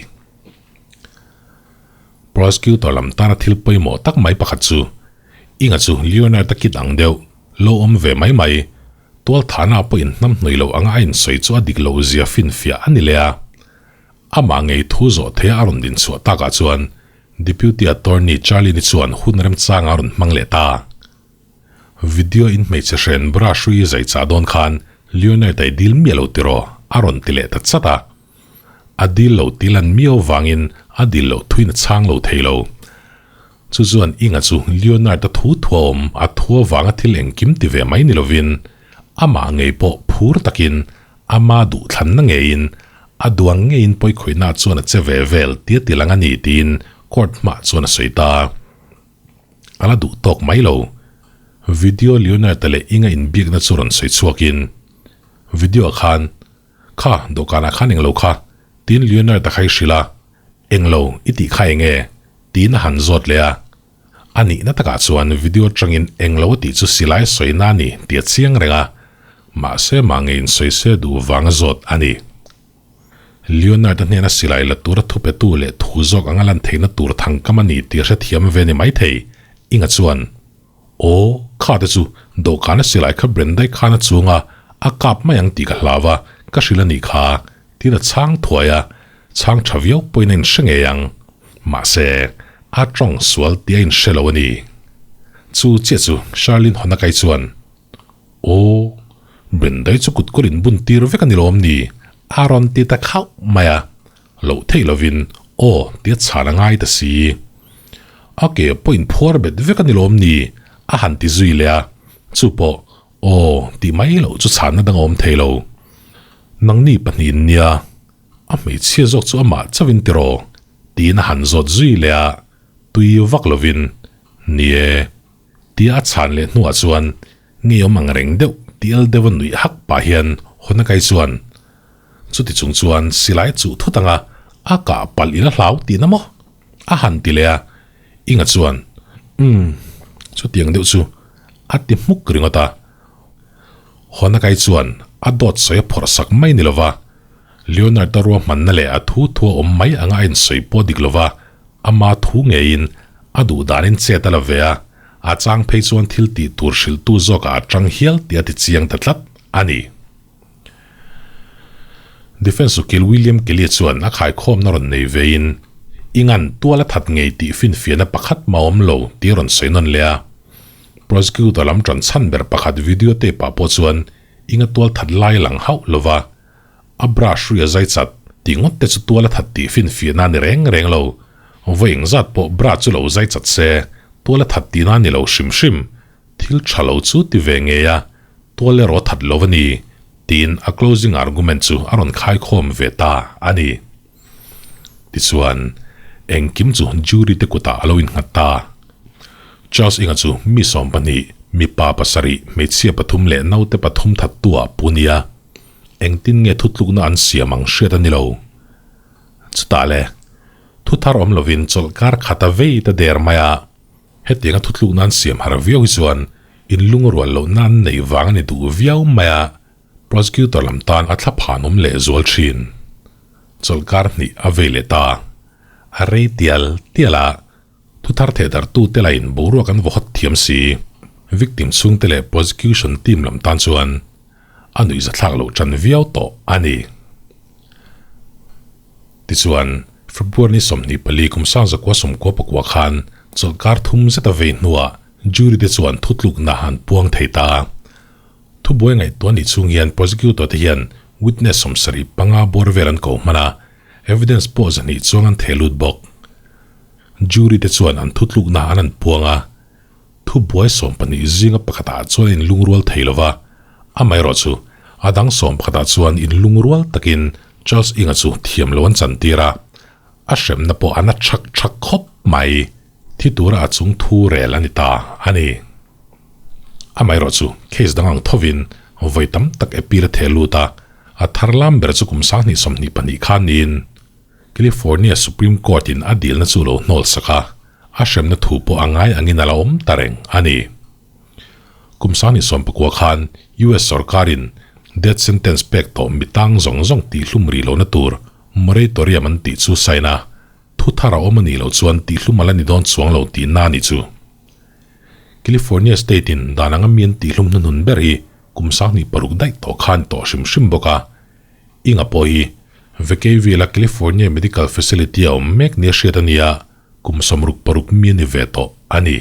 Prosecutor lam tana thil pawimawh tak mai pakhat chu Inga chu Leonard-a kit ang deuh lo awm ve mai mai Tualthahna pawh inhnam hnawih loh anga a insawi chu a dik loh zia finfiah a ni leh a. Amah ngei thu zawh theia a rawn dinchhuah takah chuan Deputy Attorney Charlie-ni chuan hun remchanga a rawn hmang leh ta. Video in hmeichhe hren brush ri zai chah dawn khan Leonard-a i dil miah lo tiraw? a rawn ti leh ta chat a. A dil lo ti lan miau vangin a dil loh thuin a chhang lo thei lo. Chu chuan Inga chu Leonard-a thu thua awm a thu avanga thil engkim ti ve mai ni lovin, amah ngei pawh phur takin ama duhthlanna ngeiin a duang ngeiin pawikhawihna chuan a che ve vel tia ti lang a ni tiin court hmaah chuan a sawi ta. A la duh tawk mai lo. Video Leonard-a leh Inga inbiakna chu rawn sawi chhuakin video-ah khan, Kha, dawhkanah khan englo kha? tiin Leonard-a kha i hrilh a. Englo, i tih kha eng e? tiin a han zawt leh a. A nihna takah chuan video atangin englo a tih chu silai sawina a ni tih a chiang reng a, mahse mah ngeiin sawi se duh vanga zawt a ni. Leonard-a hnena silai la tura thupetu leh thu zawk anga lan theihna tur thangkam a ni tih hrethiam ve ni maithei, Inga chuan, Aw, kha te chu dawhkana silai kha Brendai khan a chunga a kap mai ang tih ka hlau a, ka hrilh a nih kha, tiin a chhang thuai a, chhang tha viau pawhin a inhre ngei ang. Mahse, a tawng sual tih a inhre lo a ni. Chu chiah chu Sherlyn Honakai chuan, Aw, Brendai chu kut kawr inbun tir vek a ni lawm ni? a rawn ti ta khauh mai a. Loh theih lovin aw tia chhan a ngai ta si. A ke pawh inphuar bet vek a ni lawm ni? a han ti zui leh a, chu pawh aw tih mai loh chu chhanna dang a awm thei lo. Nangni pahnihin nia, a hmeichhia zawk chu amah chauhin tiraw? tiin a han zawt zui leh a, tui vak lovin, Ni e. Tia a chhan leh hnuah chuan ngeiawm ang reng deuh tial deuh a nuih hak pah hian Honakai chuan, Chuti chung chuan silai chuh thut anga a kah palh ila hlau tihna maw? a han ti leh a, Inga chuan, Umm, chutiang deuh chu a ti hmuk ringawt a. Honakai chuan a dawt sawi a phawrh sak mai ni lova, Leonard-a ruahmanna leh a thu thu a awm mai anga a insawi pawh dik lova, ama thu ngeiin a duh danin chet a la ve a, a chang phei chuan thil tih tur hrilhtu zawkah a tang hial tih a ti chiang ta tlat a ni. Defence ukil William Kelly chuan a khaikhawmna rawn nei vein, Ingan tual a that ngei tih finfiahna pakhat mah awm lo tih a rawn sawi nawn leh a. Prosecutor lam tan chhan ber pakhat video tape ah pawh chuan Inga tual that lai a lang hauh lova, A brush ri a zai chat tih ngawt te chu tual a that tih finfiahna a ni reng reng lo. Vawi engzat pawh bra chu lo zai chat se, tual a that tihna a ni lo hrim hrim. Thil tha lo chu ti ve ngei a, tual erawh a that lo a ni, tiin a closing argument chu a rawn khaikhawm ve ta a ni. Tichuan, engkim chu jury te kutah a lo innghat ta. Charles Inga chu mi 12, mipa pasarih, hmeichhia pathum leh naute pathum thattu-ah pu nia. Engtin nge thutlukna an siam ang hriat a ni lo. Chutah le, thu thar awm lovin chawlhkar khat a vei ta der mai a. Hetianga thutlukna an siam har viau hi chuan inlungrual lohna an neih vang a ni duh viau mai a, prosecutor lam tan a thla phan awm leh zual thin. Chawlhkar hnih a vei leh ta. A rei tial tial a, thu thar thehdarhtute lahin boruak an vawhawt thiam si. Victim chhungte leh prosecution team lam tan chuan a nuihzathlak loh tan viau tawh a ni. Tichuan, February ni 24 kum 1994 khan chawlhkar thum zeta vei hnuah jury te chuan thutlukna an puang thei ta. Thubuai ngaihtuah nih chhung hian prosecutor te hian witness 75 bawr vel an ko hman a, evidence pawh 200 chuang an theh lut bawk. Jury te chuan an thutlukna an an puang a, Thubuai 12 zinga pakhatah chuan inlungrual thei lo va, amaherawh chu a dang sawm pakhatah chuan inlungrual takin Charles Inga chu thiam lo an chantir a, a hremna pawh a na chhak chhak khawp mai. Thi tura a chung thu rel a ni ta a ni. Amaherawh chu case dang ang thovin vawi tam tak appeal a theh lut a, a thar lam ber chu kum 2022 khan niin California Supreme Court in a dilna chu lo hnawl sak a, a hremna thu pawh a ngai angin a la awm ta reng a ni. Kum 2019 khan US sorkarin death sentence pek tawh mi tang zawng zawng tihhlum rih lohna tur moratorium an tih chu sign a, thu thar a awm a nih loh chuan tihhlum a la ni dawn chuang lo tihna a ni chu. California state in dan anga mi an tihhlum hnuhnun ber hi kum 2006 daih tawh khan tawh hrim hrim bawk a, Inga pawh hi Vacaville-a California Medical Facility a awm mek nia hriat a ni a, kum 66 mi a ni ve tawh a ni.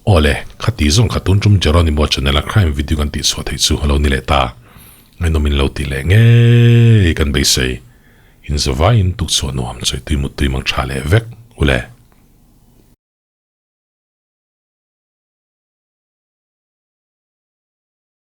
Aw le, khati zawng kha tun tum Jeronimo channel-a crime video kan tihchhuah theih chu a lo ni leh ta. Ngaihnawmin lo ti leh ngei kan beisei. Inzavaiin tukchhuah nuam chawitui muttui mang tha leh vek u le.